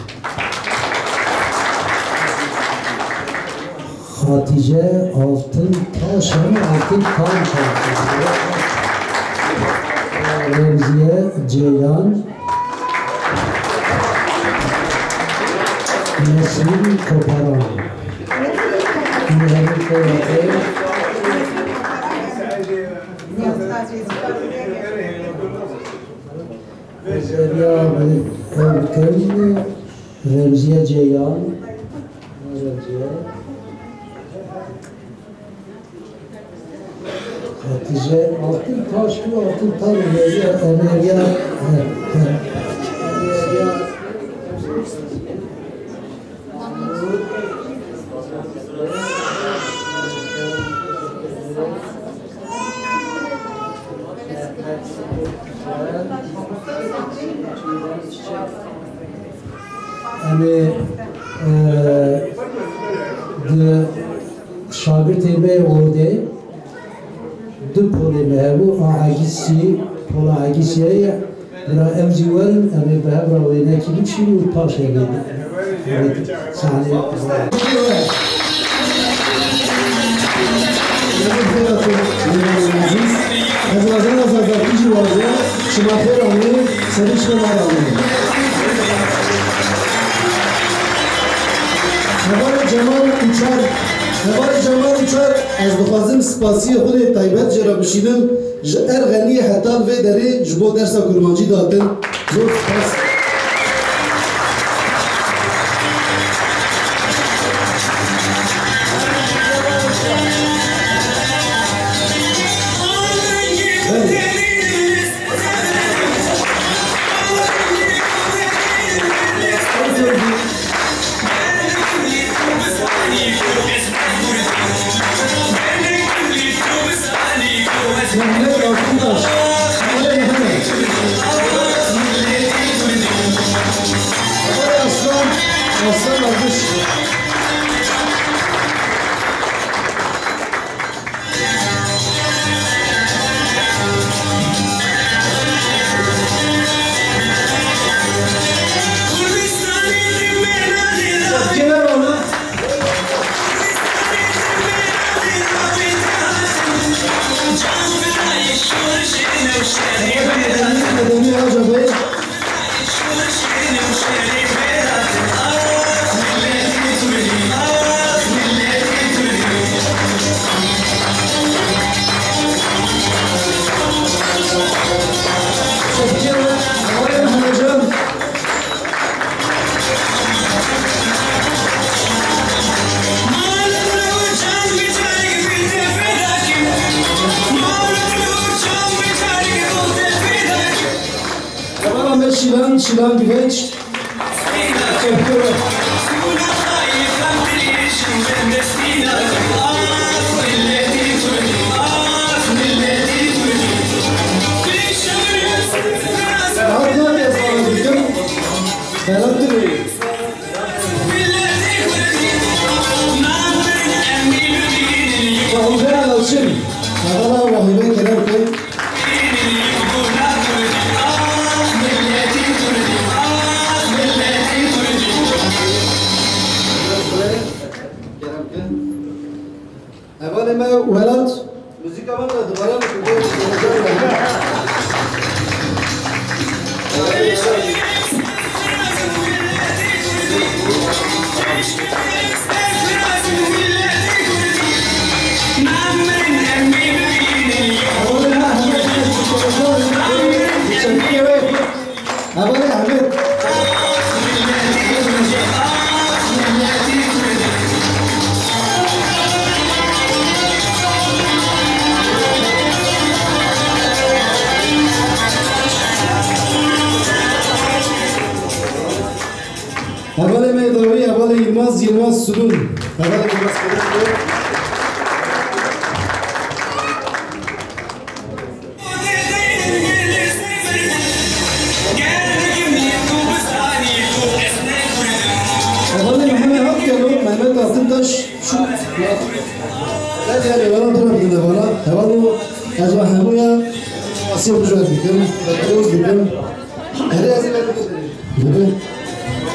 Hatice Altıntaş, hem Altınkan. Remziye Ceylan. Nesrin Koparan. Mehmet Koparan. Zekeriya Erkin, Remziye Ceylan. Remziye. Hatice, altın taş mı, altın taş mı? Ya, Emelya, he, he. Em ê, e, di şagirtê me yê odê du polê me hebû, a Egîsî, pola Egîsiyê ye. Bira ew jî werin, em ê bi hev re wênekî bikişîn û paşê vê, vê sahneyê. Ez wazena Zazakî jî waze, şima xêr anî, serî şima mar anî. Hevalê Cemal Uçar, hevalê Cemal Uçar, ez dixwazim spasiyê xwe lê taybet jê re bişînim, ji Erxeniyê heta li vê derê ji bo dersa kurmancî dihatin. Zor spas. Mehmet Altıntaş. Mehmet Mehmet. Aslan, Aslan Alkış. Hevala me Şîlan, Şîlan Güvenç. Berat Yalçın. Hevala Wahibe Kerem Kay. Hevalê me Welat. Muzîka van de dubare bike. Hevalê Ehmed. Hevalê me yê dawî, hevalê Yilmaz, Yilmaz Sulûn. Hevalê Yilmaz Sulûn. Hevalê Mehmet Akgelo, Mehmet Akıntaş, şu, ya, ya, ya, hevala dura bidin hevala, hevala, ez ve hemûya, asya bicû ez dikim, ez dikim. Erê ez ê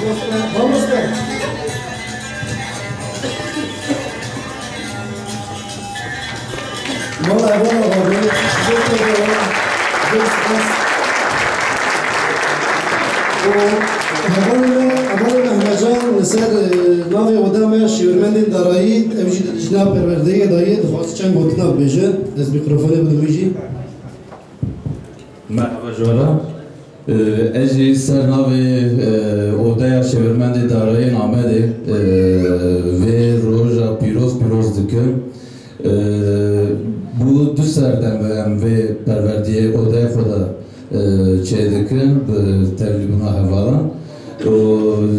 Mamoste. Mamoste. Mala hevala xwe, zor xwe, zor spas. Û hevalê me, hevalê me Hemecî li ser, e, navê oda me Şêwirmendên Darayî, ew jî ji nav perwerdeyê dayê, dixwaz çend gotina bibêje, ez mîkrofonê bidim wî jî. Merhaba ji we re. Ee, ez jî ser navê, e, Odeya Şêwirmendê Darayên Amedê, e, vê roja pîroz pîroz dikim. E, bû du Ser dem em vê perwerdiyê odeyê xwe de, e, çêdikin bi tevlîbûna hevalan. Û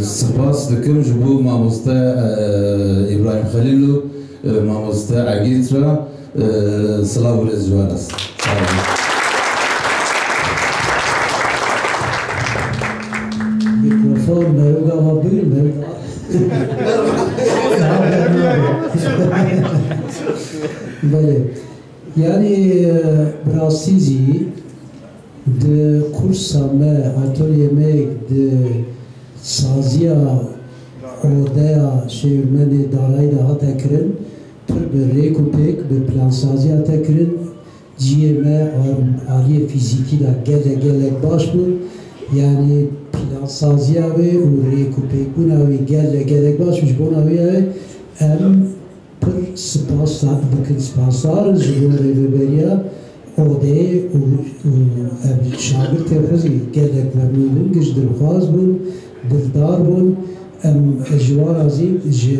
spas dikim ji bo mamoste, e, Îbrahîm Xelîl û, e, mamoste Egît re, e, silav û rêz ji wan re. Sağ olun. Mikrofon, Merû gava bû, Merû. Belê. Yanî, e, bi rastî jî di kursa me, atolyê me di saziya odeya şêwirmendê darayî de hate kirin, pir bi rêk û pêk, bi plansaziya te kirin. Cihê me a-, aliyê fîzîkî de gelek, gelek baş bû. Yanî plansaziya wê û rêk û pêkbûna wê gelek, gelek baş bû. Ji bona wê em pir spas dikin, spasdar in ji bo rêveberiya odeyê û, û em şagirtê xwe jî gelek memnûn bûn, giş dilxwaz bûn, dildar bûn. Em ji wan re jî ji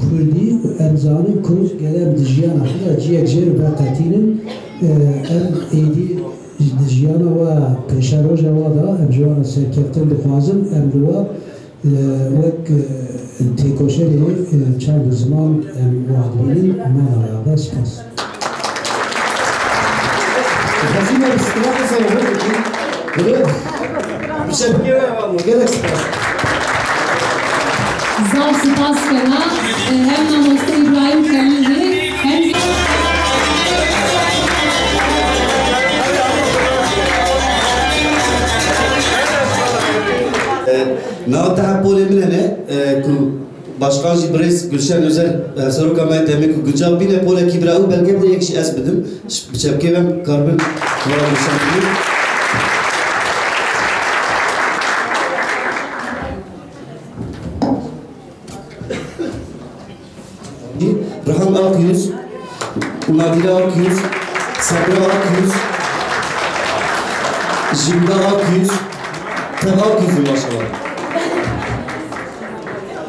kurdî û em zanin ku gel em di jiyana xwe de ciyek jê re veqetînin, e, em êdî di jiyana we pêşeroja we de em ji wan re serkeftin dixwazin, em li we, e, wek, e, têkoşerê, e, çand û ziman em wan dibînin, mala we ya be spas. Xezîne bi strafê ser xwe dikî. Bi çepkê ve hevalno. Gelek spas. Zaf spas kena, e, hem mamoste Îbrahîm Xelîlî, hem E, niha teha polê min hene, e, ku Başkan jî birêz Gulşen Özel, hevseroka me demê ku guncav bîne polekî bira û belkê bide yek jî ez bidim. Bi çepkê ve em karibin vira Gulşen bidin. Rihan Akyüz, Nadire Akyüz, Sabra Akyüz, Jimda Akyüz, Tev Akyüz û maşallah.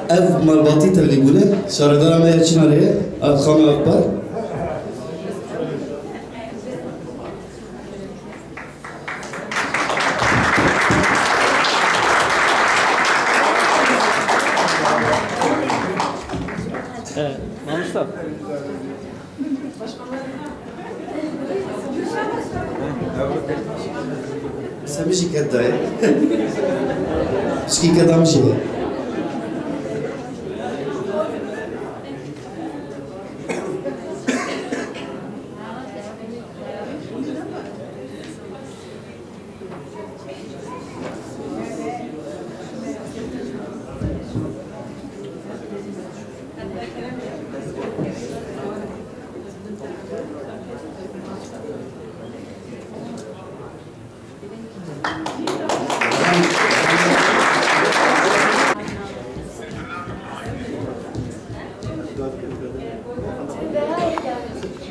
Ev malbatî tevlî bûne, şaredara me ya Çinarê ye, Xana Akbar. Ee, Mamusta. Sen bir şirket dayı. Şirket almış ya.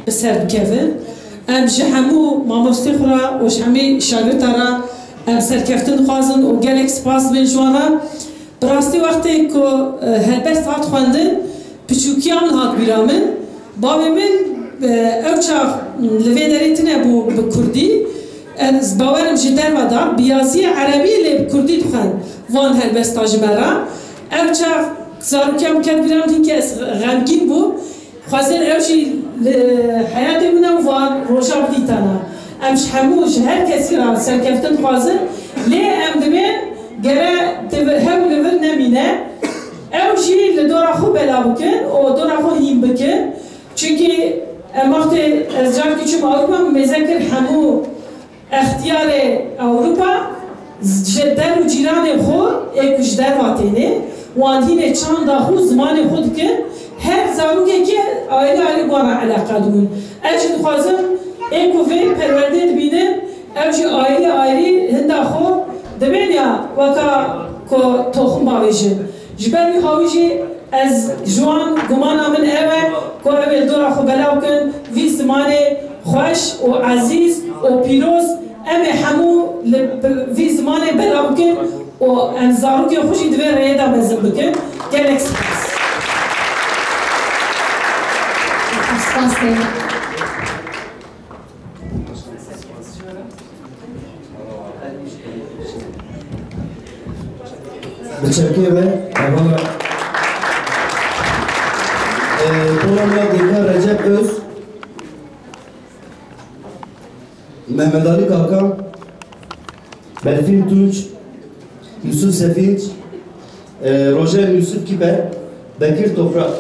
Bi ser bikeve. Em ji hemû mamostê xwe re û ji hemî şagirta re em serkeftin dixwazin û gelek spas dibin ji wan re. Bi rastî wextê ku, e, helbest hat xwendin, piçûkiya min hat bîra min. Bavê min, e, ew çax li vê derê tune bû bi kurdî. Ez bawerim ji derve de bi yaziyê erebî lê bi kurdî dixwend van helbesta ji me re. Ew çax zarokiya min ket bîra min, hinekî ez xemgîn bûm. Xwezin ew jî li heyatê min e û van roja bidîtana. Em ji hemû, ji her kesî re serkeftin dixwazin, lê em dibên gere di vir, hew li vir nemîne. Ew jî li dora xwe belav bikin û dora xwe hîn bikin. Çimkî em wextê ez carkî çûm Ewropa, min mêze kir hemû extiyarê Ewropa ji der û cîranê xwe ê ku ji derva têne, wan hînê çanda xwe û zimanê xwe dikin, her zarokekê ayrî ayrî wan re eleqa dibûn. Ez jî dixwazim ê ku vê perwerdê dibînin, ew jî ayrî ayrî hinda xwe dibên ya weka ku toxim bavêjin. Ji ber wî hawî jî ez ji wan gumana min ew e ku ew ê li dora xwe belav bikin, vî zimanê xweş û ezîz û pîroz, em ê hemû li bi-, vî zimanê belav bikin û em zarokên xwe jî di vê rêyê de mezin bikin. Gelek spas. Spas. Bi çekê ve hevala, e, Polonyalı Dêka Recep Öz, Mehmet Ali Kaka, Berfin Tunç, Yusuf Sefinç, e, Rojen Yusuf Kipe, Bekir Toprak.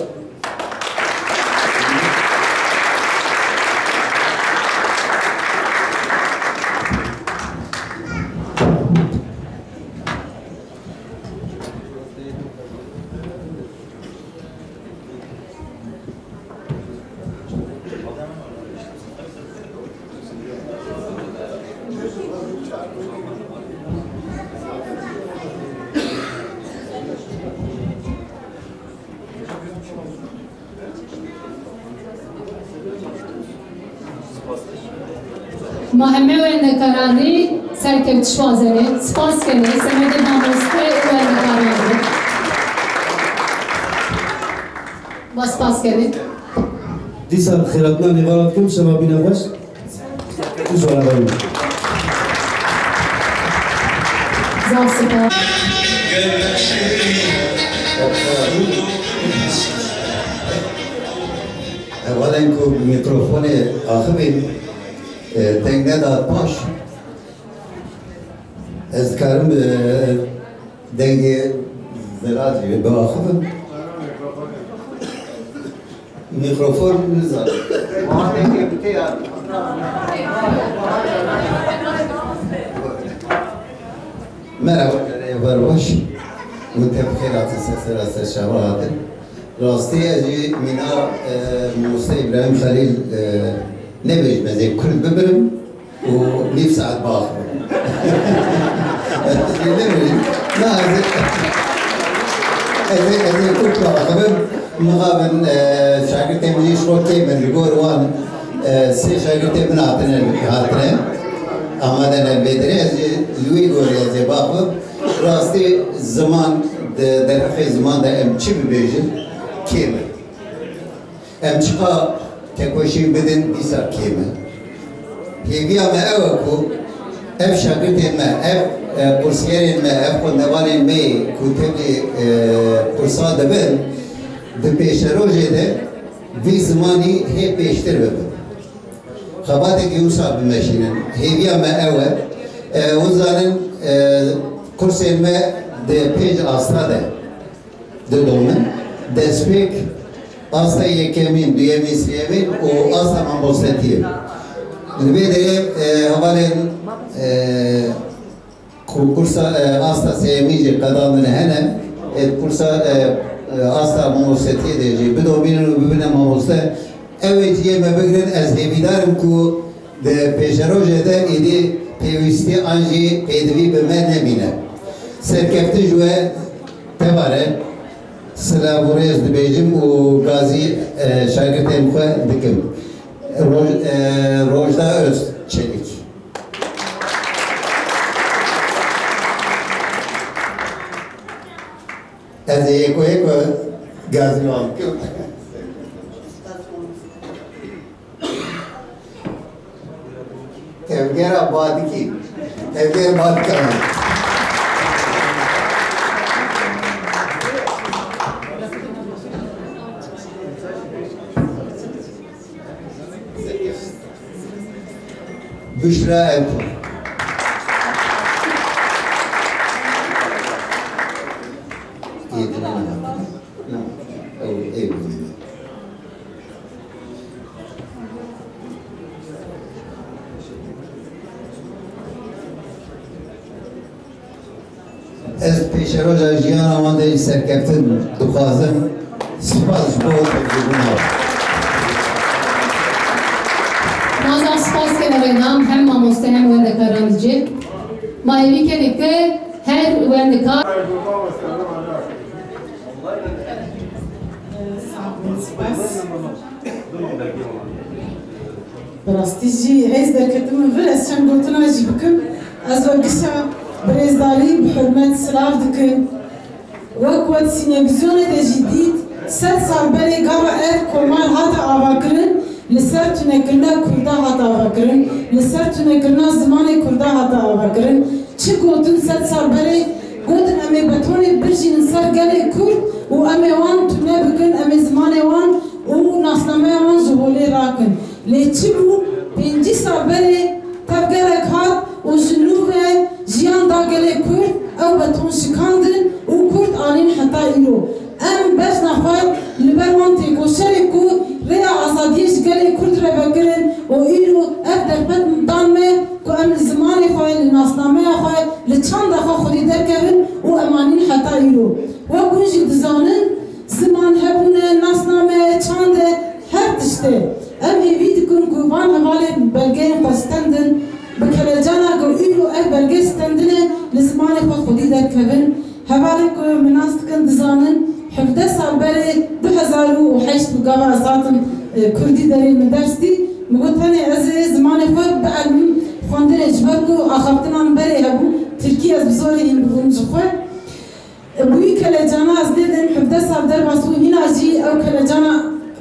Ma heme wendekaranî serkevtiş wazenê, spas kenê, semedê mamoste û wendekaran de. Ma spas kenê. Dîsa xêratina nêvana dikim, şeva bîne xweş. Zaf spas. Hevalên ku bi mîkrofonê axivîn, e, deng nedat paş, ez dikarim, e, dengê zira jî biaxivim. Mîkrofon nizanim. Merhaba, êvar baş. Hûn tev xêr hatin, ser sera ser şeva hatin. Rastî ez jî mîna, e, Mamoste Îbrahîm Xelîl, e, nebêjim ez ê kurt bibirim. û nîv saet baxivim. Lê ne bileyim, na ez ê, ez ê, ez ê kurt baxivim. Mixabin, e, şagirtê min jî ji xwe kêm in, li gor wan, e, sê şagirtê min hatine, hatine, amade ne li vê derê, ez jî li wî gorî ez ê baxivim. Rastî ziman, di derheqê ziman de em çi bibêjin, kêm e. Em çiqa tekoşîn bidin, dîsa kêm e. Hêviya me ew e ku ev şagirtên me, ev, e, qursiyerên me, ev xwendevanên me yê ku tevlî, e, qursa dibin, di pêşerojê de vî zimanî hê pêştir bibin. Xebatekî wisa bimeşînin. Hêviya me ew e. E, hûn zanin, e, qursên me di pênc asta de didomin. Destpêk asta yekemîn, duyemîn, sêyemîn û asta mamostetiyê. Li vê derê, e, hevalên, e, ku kursa, e, asta sêyemî jî qedandine hene, ê kursa, e, e, asta mamostetiyê de jî bidomînin û bibine mamoste. Ew ê cihê me bigirin, ez hêvîdar im ku di pêşerojê de êdî pêwîstî an jî pêdivî bi me nemîne. Serkeftin ji we tevare, silav û rêz dibêjim û gazî, e, şagirtên xwe dikim. Roj-, e, Rojda Özçelik. Ez ê yeko yeko gazî wan bikim. Tevgera Badikî. Tevger Badikana. Büşra Erkun. Yedine ne yaptı? Ne? Ew, ew. Ez pêşeroja jiyana wan de jî serkeftin dixwazim. Spas ji bo tevlîbûna we. Ma zaf spas kene rênan hem mamoste hem wendekaran dicê. Ma hêvî kenê ke her wendekar. Spas. Bi rastî jî hêz derketibû min vir ez çend gotina jî bikim. Ez we gişa birêzdalî bi hurmet silav dikim. Wek we di sînevîzyonê de jî dît, sed sal berê gava ev komar hate avakirin, li ser tunekirina kurda hate avakirin, li ser tunekirina zimanê kurda hate avakirin. Çi gotin sed sal berê? Gotin, em ê betonê birjînin ser gelê Kurd û em ê wan tune bikin, em ê zimanê wan û nasnameya wan ji holê rakin. Lê çi bû? Pêncî sal berê tevgerek hat û ji nû ve jiyan da gelê Kurd, ew beton şikandin û Kurd anîn heta îro. Em bejna xwe li ber wan têkoşerê ku rêya azadiyê ji gelê Kurd re vekirin û îro ev derfet dan me ku em li zimanê xwe, li nasnameya xwe, li çanda xwe xwedî derkevin û em anîn heta îro. Wek hûn jî dizanin, ziman hebûne, nasname, çand e, her tişt e. Em hêvî dikin ku van hevalên belgeyên xwe stendin, bi kelecana ku îro ev belge stendine, li zimanê xwe xwedî derkevin. Hevalên ku min nas dikin dizanin, hevdeh sal berê du hezar û heşt bi gava ez hatim, e, Kurdî derê min ders dî. Min got, tenê ez ê zimanê xwe bielimim xwendinê, ji ber ku axaftina min berê hebû, Tirkî ez bi zorê hîn bibûm ji xwe. E, bi wî kelecana ez lê dayim hevdeh sal derbas bû, hîna jî ew kelecana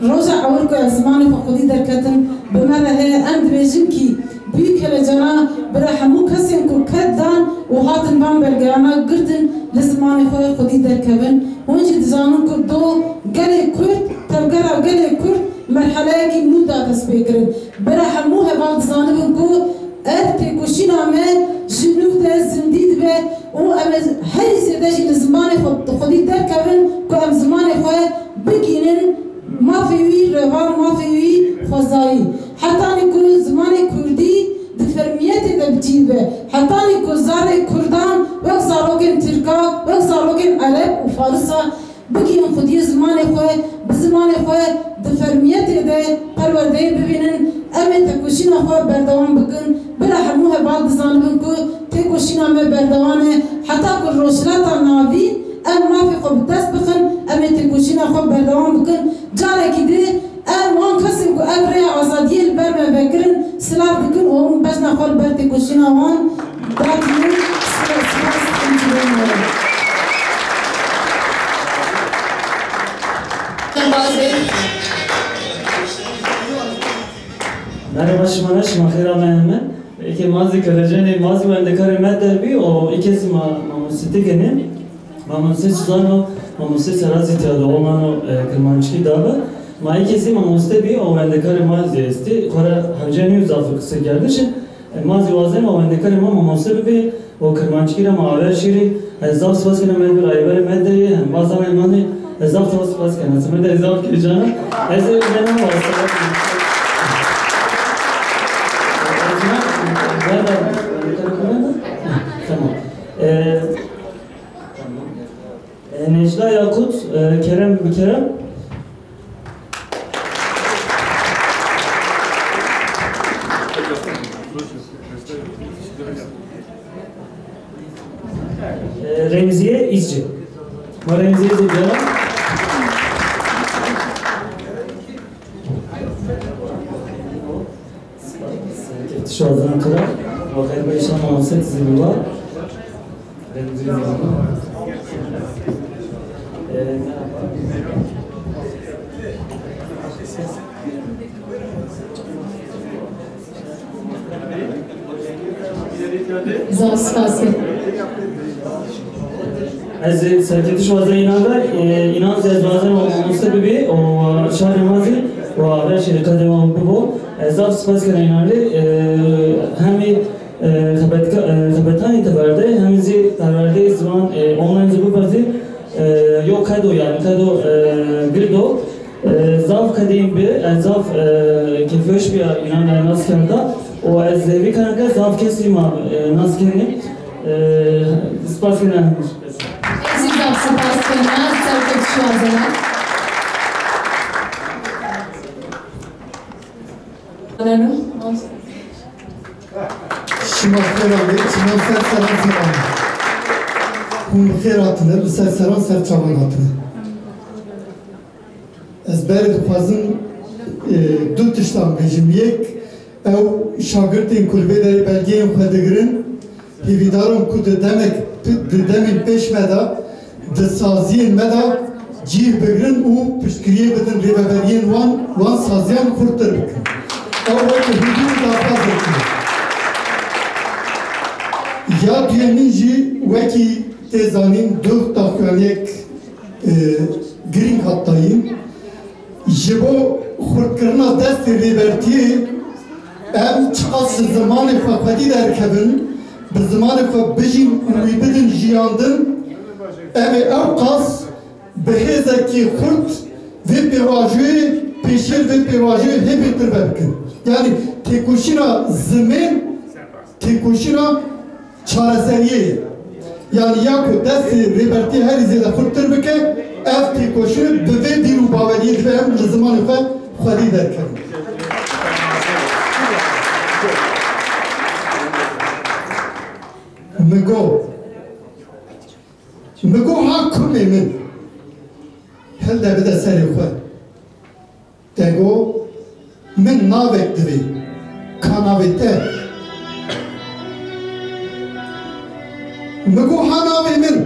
roja ewil ku ez zimanê xwe xwedî derketim, bi me re heye. Em dibêjin kî bi wî kelecana bira hemû kesên ku ked dan û hatin van belgeyana girtin, li zimanê xwe xwedî derkevin. Hûn jî dizanin ku do gelê Kurd, tevgera gelê Kurd merheleyekî nû da destpêkirin. Bira hemû heval dizanibin ku ev têkoşîna me ji nû de zindî dibe û em ê herî zêde jî li zimanê xwe, xwedî derkevin ku em zimanê xwe bigihînin mafê wî, reva mafê wî xwezayî. Hetanî ku zimanê kurdî di fermiyetê de bi cî be, hetanî ku zarê kurdan wek zarokên tirka, wek zarokên ereb û farisa bigihîn xwediyê zimanê xwe, bi zimanê xwe di fermiyetê de perwerdeyê bibînin, em ê têkoşîna xwe berdewam bikin. Bila hemû heval dizanibin ku têkoşîna me berdewam e. Heta ku Rojhilata Navîn em mafê xwe bi dest bixin, em ê têkoşîna xwe berdewam bikin. Carekî dî em wan kesên ku ev rêya azadiyê li ber me vekirin, silav dikin û hûn bejna xwe li ber têkoşîna wan dadînin. Spas, spas dikim ji bo me re. Merhaba şima re, şima xêra me heme. Eke ma zî kelecenê, ma zî wendekarê me der bî û eke zî ma, mamoste kenê. Mamoste Suzano, mamoste Serazî tira de, o mano, e, Kirmanckî dabe. Ma eke zî mamoste bî û wendekarê ma zî estî. Xwe re hewce nîyo zaf qise kerdiş. E, ma zî wazên û wendekarê ma mamoste bibê û Kirmanckî re ma aver şîrî. Ez zaf spas kirim me bi rayberê me de ye, hembazanê me ne. Ez zaf zaf spas kirim. Ez me de zaf kêjan e. Ez ê bena wasa. Tamam. E, E, Necla Yakut, e, Kerem bi Kerem. E, Remziye İzci. Ma Remziye İzci diyorum. Tişt wazan tu ra. Wa xêr be, inşallah mamoste zî bi wa. Zaf spas. Ez ê serketiş waze înan de, e, înan zî ez wazen û mamoste bibî û şarê ma zî û aver şêrî qedê wan bibo. Ez zaf spas kena înan rê, e, hemî, e, xebetka-, e, xebetanî teverde, hemî zî perwerdeyê ziwan, e, online zî bibe zî, e, yo qedo, yani qedo, e, girdo. E, zaf qedîn bi, e, zaf, e, kêfweş biya înan re nas kerda. Û ez vî kanalê zaf kesî ma, e, nas kenî. E, spas kena. Ez zî zaf spas kena, serketiş wazena. Şima xêr hatine, çiman ser seran seran. Hûn bi xêr hatine, li ser seran ser çavan hatine. Ez berê dixwazim, e, du tiştan bêjim. Yek, ew şagirtên ku li vê derê belgeyên xwe digirin, hêvîdar im ku di demek, di demên pêş me de, di saziyên me de cîh bigrin û piştgiriyê bidin rêveberiyên wan, wan saziyan xurttir bikin. Ew weke hêvî û daxwazekî ye. Ya duyemîn jî wekî tê zanîn du daxuyaniyek, e, girîng hat dayîn. Ji bo xurtkirina destê Rêbertiyê, em çiqas ji zimanê xwe xwedî derkevin, bi zimanê xwe bijîn û wî bidin jiyandin, em ê ewqas bi hêzekî xurt vê pêvajoyê, pêşêl vê pêvajoyê hê bêtir vebikin. Yanî têkoşîna zimên, têkoşîna çareseriyê ye. Yanî ya ku destê Rêbertiyê herî zêde xurttir bike, ev têkoşîn bi vê bîr û baweriyê divê em li zimanê xwe xwedî derkevin. Min got, min got, ha kumê min, hilde bide serê xwe. Te got, min navek divê. Ka navê te? Min got, ha navê min.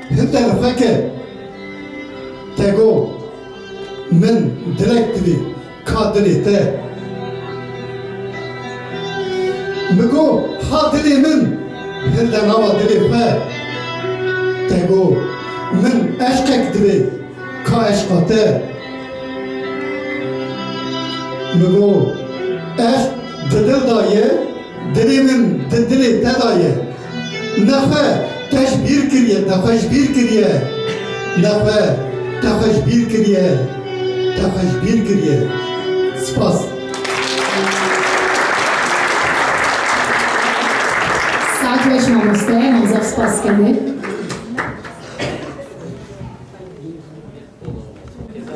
Hilde li xwe ke. Te got, min dilek divê. Ka dilê te? Min got, ha dilê min. Hilde nava dilê xwe. Te got, min eşqek divê. Ka eşqa te? Min got, eşq di dil de ye, dilê min di dilê te de ye. Nexwe te ji bîr kiriye, te xwe ji bîr kiriye. Nexwe te xwe ji bîr kiriye, te xwe ji bîr kiriye. Spas. Saet weş mamoste, em zaf spas dikin.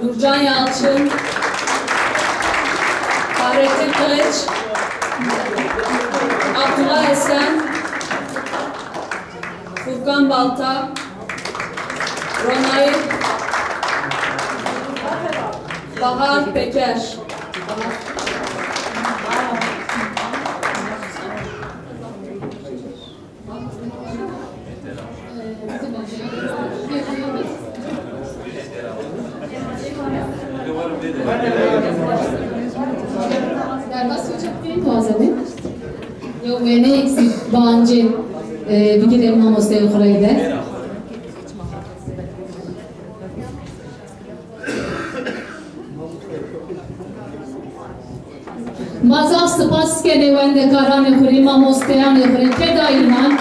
Nurcan Yalçın, Fahrettin Kılıç, Abdullah Esen, Furkan Balta, Ronay, Bahar Peker. Derbas hocam, pek muazzam. Yo, wêneyek zî bancên, e, bigire mamosteyê xwe rê de. Ma zaf spas dikin wendekaranê xwe rê, mamosteyanê xwe rê, têdayînan.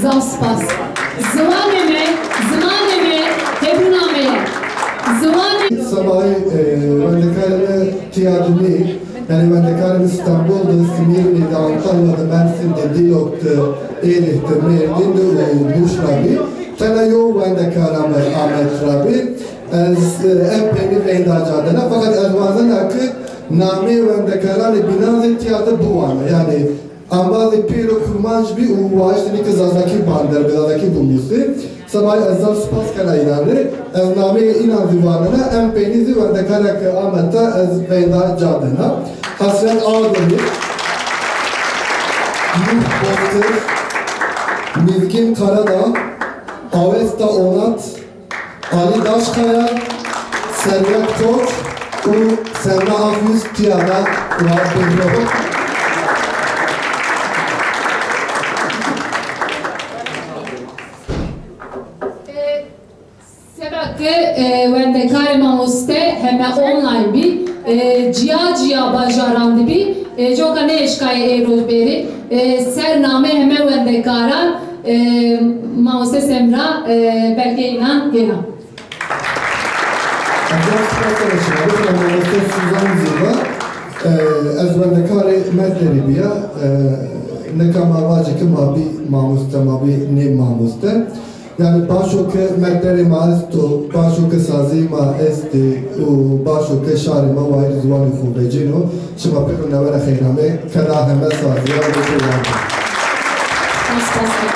Zaf spas. Ziwanê me, zimanê me, hebûna me ye. Ziwanê Sebahî, e, wendekarê me tiya dinê, yanî wendekarê me Stenbol de, Smîrnê de, Antalya de, Mersin de, Dîlok de, Êlih de, Mêrdîn de û Mûş de bî. Tena yo wendekara me Amed rabî. Ez, e, em peynî veyda cadena, feqet ez wazena ki namê wendekaranê bînan zî tiya de biwana. Yanî embazê pêro kurmanc bî û waştinî ki zazakî bander bi, zazakî bimûsî. Sebay ez zaf spas kena înan rê. Ez nameyê înan zî wanena, em peynî zî wendekara ki Amed ta ez veyda cadena. Hasret Ağdemir, Nuh Bozkır, Mizgin Karadağ, Avesta Onat, Alî Daşkaya, Serwet Koç û Selma Akyüz tiya me wa bêhno. Seba ke, e, wendekarê mamoste heme online bî, e, ciya ciya bajaran de bî, e, coka nêşkayê ê roj bêrê. E, ser namê heme wendekaran, e, mamoste Semra, e, belgeyê înan hêna. Ev spas e şima. Bixwe mamoste Suzan Zîva, e, ez wendekarê Metlerî biya, e, nika ma vacî ki ma bî mamoste, ma bî nê mamoste. Yani paşo ke metlerê ma esto, paşo ke sazî ma estê û paşo ke şarê ma wayîr ziwanê xwe vecîno, şima pêro newere xeynamê, keda heme saziya wê pêyan. Spas, spas.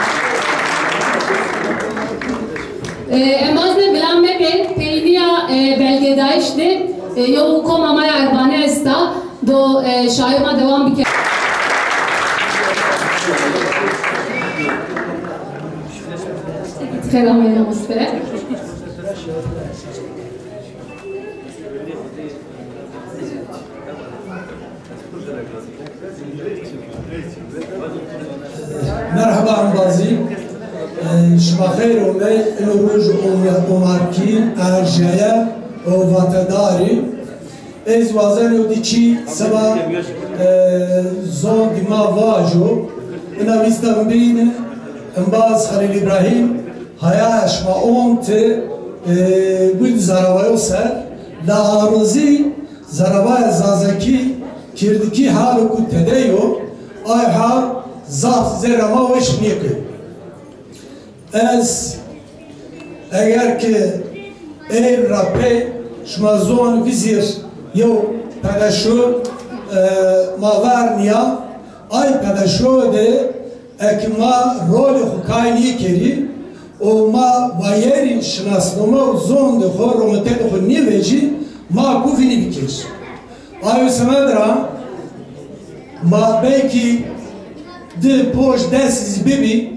E, em az ne bilam meke, peyniya, e, belgedayîş de, e, yo koma ma ya erbane esta, do, e, şayo ma dewam bike. Xêr ameyî, mamoste. Merheba embazî. Şima xeyr ome. Ino roj omarkî, erjeye û vatedarî. Ez wazenê û diçî seba, e, zon dîma vajo. Ina vîsta min bîne, embaz Xelîl Îbrahîm, haya şima onte, e, gul zaravayo ser, la arozî zaravaya zazakî, kirdikî halo ku tede yo, ay hal zaf zerra ma weş niyeke. Ez, eger ki êr ra pê şima zon vizir yew pedeşo, e, ma ver niya, ay pedeşo de ek ma rolê xo kay nîkerî û ma wayerî şinasname û zondê xo, rometedê xo nîvecî, ma ku vînî bikir. Ay û semed ra ma belkî di poş des zî bibî,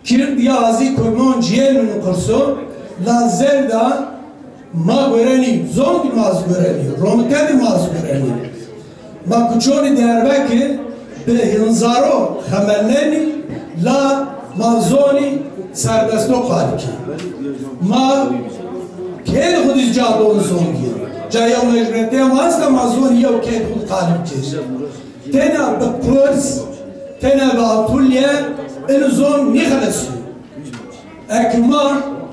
Kird ya zî kurmanc yên min qurso, la zerda ma gorenî, zon dî ma zî gorenî, romite dî ma zî gorenî. Ma kuçonî derbekî bi hinzaro xemelnenî, la ma zonî serbesto qalikî. Ma kêd xudî ca don zon dî. Ca yew mecburiyetê ma esta ma zonî yew kêd xud qalik kir. Tena bi kurs, tena bi atulye in zon nîxelesî. Ek ma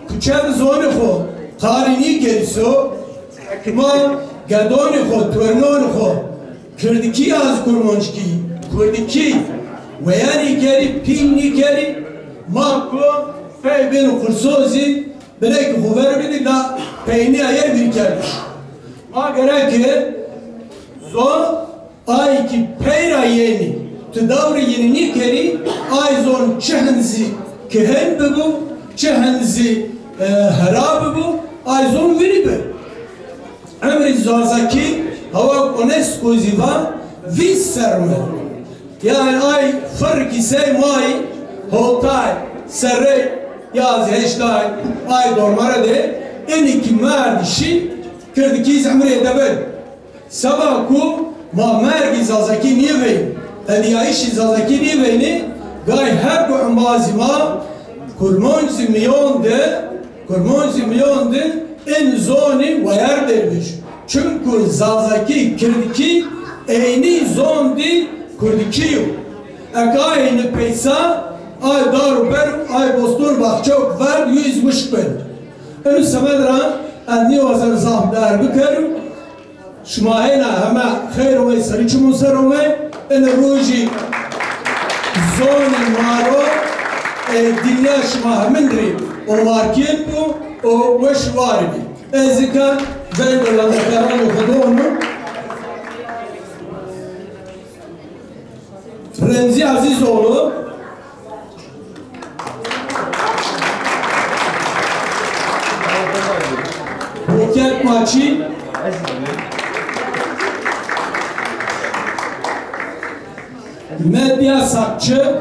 kuçe bi zonê xo qarî nîkerîso, ek ma gedonê xo, tornonê xo kirdikî ya zî kurmancikî, kurdikî weya nîkerî, pîl nîkerî, ma ku pey bên qurso zî binekî xo ver bidî la peynîya ye vîrkerdiş. Ma gerek e zon Ay ki peyra yenî, tu dawrî yenî nîkerî, ay zon çi hin zî kihin bibo, çi hin zî, e, hera bibo, ay zon vîrî bi. Emrî Zazakî, hewa UNESCO zî va, vîst serr me. Yani ay firrikî sey may, hotay, serrey, ya zî heştay, ay dormere de, enî ki merdî şî, kirdikî zî emrê de bin. Seba ku ma mergî Zazakî nîveyî, ediyayîşî Zazakî nîveynî, gay her ku embazî ma kurmancî miyon de, kurmancî miyon de in zonî weyer dervîş. Çimku Zazakî, kirdkî eynî zon dî kurdkî yo. Eka eynî peysa, ay dar û ber, ay boston baxçe û verd yû iz wişk bin. Inu semed ra ez nîwazem zaf der bikerim. Şima hêna heme xeyr û serî çimû ser ome, in rojî zonê maro, e, dinya şima hemin rî omarkên bû û weş warî bî. Ez zî ka veng û wendekarana xwe donu. Remzî Ezîzoğlu, Buket Maçî, Medya Sakçı,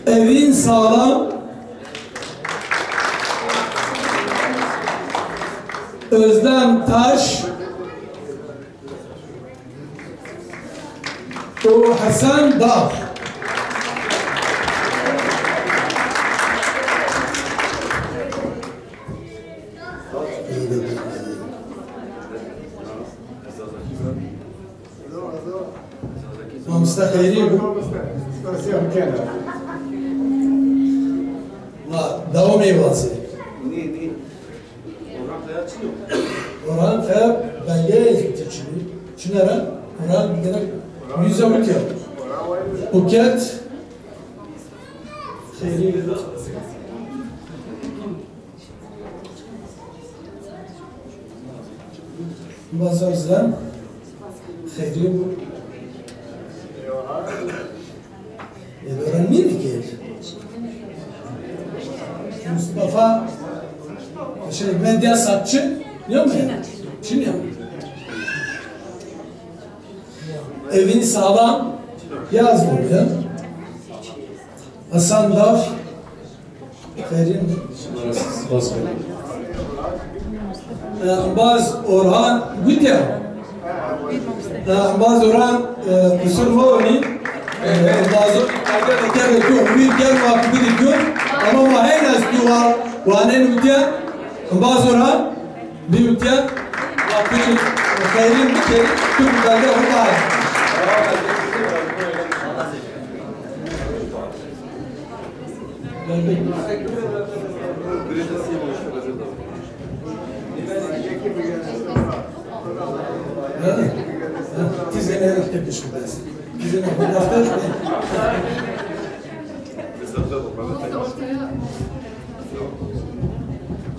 Evîn Sağlam, Özlem Taş, û Hesen Dağ. Xêrî bû. Ma dewamê wazê. Orhan Kaya belgeyê çi çi çi nere? Orhan gerek yüze bitiyor. Buket. Xêrî. Bazar Zem. Xêrî bû. Ê, Orhan nî dikir? Mustafa, şey, Medya Sakçı, yok mu? Çin ya. Evin Sağlam, yaz bunu ya. Hasan Daf, Xêrîn. Spas. Embaz Orhan Gutya. Embaz Orhan, e, qusur mevnî. E, embaz Orhan Gutya, tu hûrî gel ma tu bidî tu. Ama ma heyna tu wa, wanen Gutya. Embaz Orhan, bi Gutya. Ma tu Xêrîn bikir, tu bi belge xwe.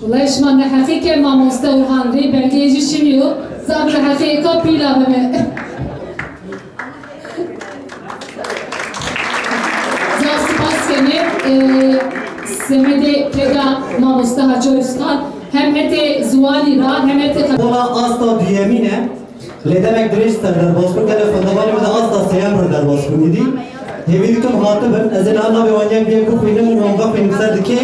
Wele şima neheqî ke mamoste Orhan rê belgeyê jî çiniyo, zaf neheqî eka pîla bime. Zaf spas kenê, e, semedê keda mamoste Hacı Özkan hem hetê ziwanî ra hem hetê Ola asta duyemîn e. Lê demek dirêj ser derbas bû, gelek xwendevanê min de asta sêyem re derbas bû. Êdî hêvî dikim hatibin, ez ê niha navê wan yek bi yek bixwînim û wan vexwînim ser dikê.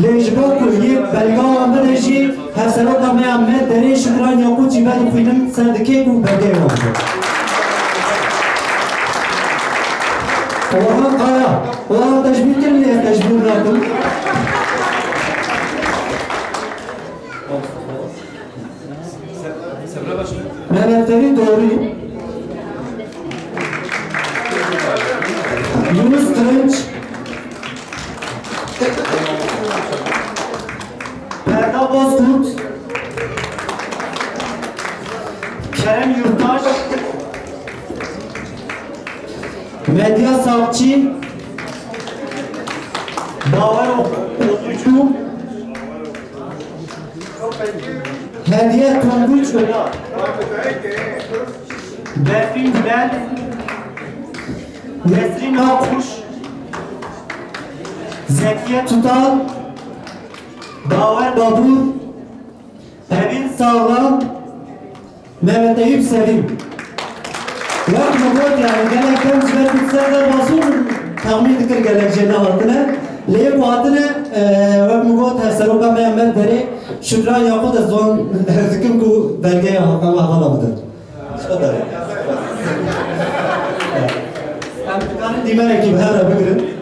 Lê ji bo ku yê belga wan bide jî, hevseroka me ya Med Derê Şukran Yaqût jî vedixwînim ser dikê ku belgeyê wan bide. Orhan Kaya, Orhan tecbîr kirin, lê ez tecbîr nakim. Mehmet Ferî Doğru, Yunus Kılıç, Ferda Bozkurt, Kerem Yurttaş, Medya Sakçı, Bawer Otucu, Hediye Tonguç Öner, Berfin Güler, Nesrin Akkuş, Zekiye Tutal, Bawer Babur, Evîn Sağlam, Mehmet Eyüp Sevim. Wek min got, yani gelek dem ji ber ku ser derbasû min texmîn dikir gelek jê nehatine. Lê yê ku hatine, e, wek min got, hevseroka me ya Med Derê Şukran Yaqût, ez wan ez dikim ku belgeya hevala bidin. Ji xwe derê. Em dikarin dîmenekî bi hev re bigirin.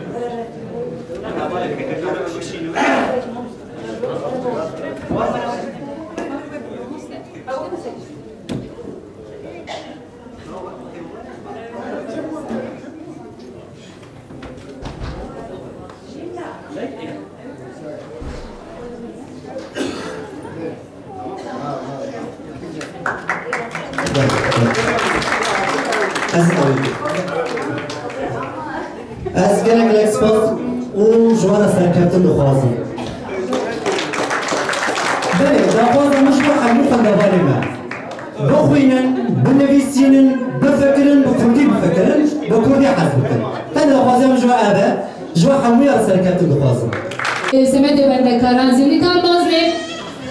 Ez, ez gelek gelek spas û ji we re serkeftin dixwazim. Belê, daxwaza min ji bo hemû xwendevanê me. Bixwînin, binivîsînin, bifikirin, bi kurdî bifikirin, bi kurdî hez bikin. Tenê daxwaziya min ji we ev e, ji we hemûya re serkeftin dixwazim. Semedê wendekaran zî nikan bazê,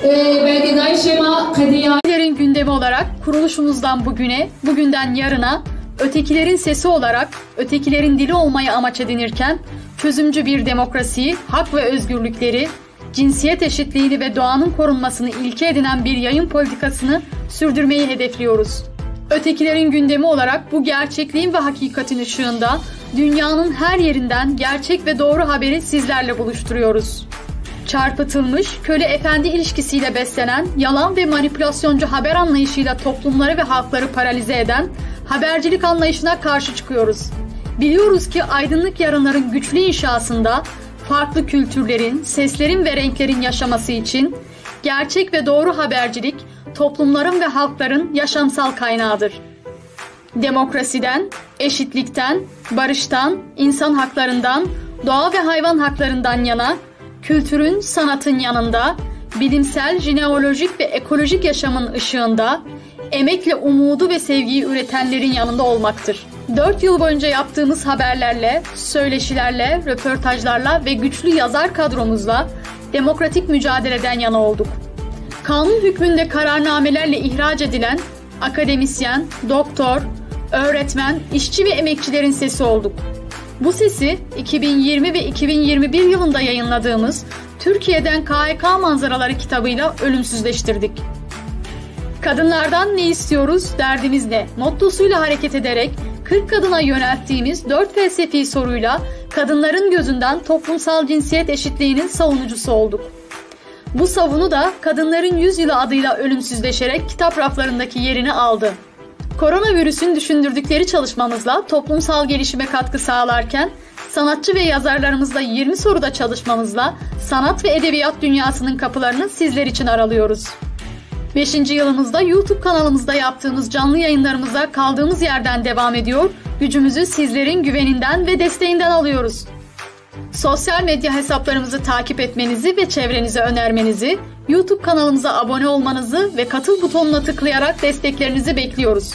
e, belgedayîşê ma qediya. Ötekilerin gündemi olarak kuruluşumuzdan bugüne, bugünden yarına, ötekilerin sesi olarak, ötekilerin dili olmayı amaç edinirken, çözümcü bir demokrasiyi, hak ve özgürlükleri, cinsiyet eşitliğini ve doğanın korunmasını ilke edinen bir yayın politikasını sürdürmeyi hedefliyoruz. Ötekilerin gündemi olarak bu gerçekliğin ve hakikatin ışığında dünyanın her yerinden gerçek ve doğru haberi sizlerle buluşturuyoruz. Çarpıtılmış, köle efendi ilişkisiyle beslenen, yalan ve manipülasyoncu haber anlayışıyla toplumları ve halkları paralize eden Habercilik anlayışına karşı çıkıyoruz. Biliyoruz ki aydınlık yarınların güçlü inşasında farklı kültürlerin, seslerin ve renklerin yaşaması için gerçek ve doğru habercilik toplumların ve halkların yaşamsal kaynağıdır. Demokrasiden, eşitlikten, barıştan, insan haklarından, doğa ve hayvan haklarından yana, kültürün, sanatın yanında, bilimsel, jeneolojik ve ekolojik yaşamın ışığında, emekle umudu ve sevgiyi üretenlerin yanında olmaktır. Dört yıl boyunca yaptığımız haberlerle, söyleşilerle, röportajlarla ve güçlü yazar kadromuzla demokratik mücadeleden yana olduk. Kanun hükmünde kararnamelerle ihraç edilen akademisyen, doktor, öğretmen, işçi ve emekçilerin sesi olduk. Bu sesi iki bin yirmi ve iki bin yirmi bir yılında yayınladığımız Türkiye'den K H K manzaraları kitabıyla ölümsüzleştirdik. Kadınlardan ne istiyoruz, derdimiz ne? Mottosuyla hareket ederek kırk kadına yönelttiğimiz dört felsefi soruyla kadınların gözünden toplumsal cinsiyet eşitliğinin savunucusu olduk. Bu savunu da Kadınların Yüzyılı adıyla ölümsüzleşerek kitap raflarındaki yerini aldı. Koronavirüsün düşündürdükleri çalışmamızla toplumsal gelişime katkı sağlarken sanatçı ve yazarlarımızla yirmi soruda çalışmamızla sanat ve edebiyat dünyasının kapılarını sizler için aralıyoruz. Beşinci yılımızda YouTube kanalımızda yaptığımız canlı yayınlarımıza kaldığımız yerden devam ediyor, gücümüzü sizlerin güveninden ve desteğinden alıyoruz. Sosyal medya hesaplarımızı takip etmenizi ve çevrenize önermenizi, YouTube kanalımıza abone olmanızı ve katıl butonuna tıklayarak desteklerinizi bekliyoruz.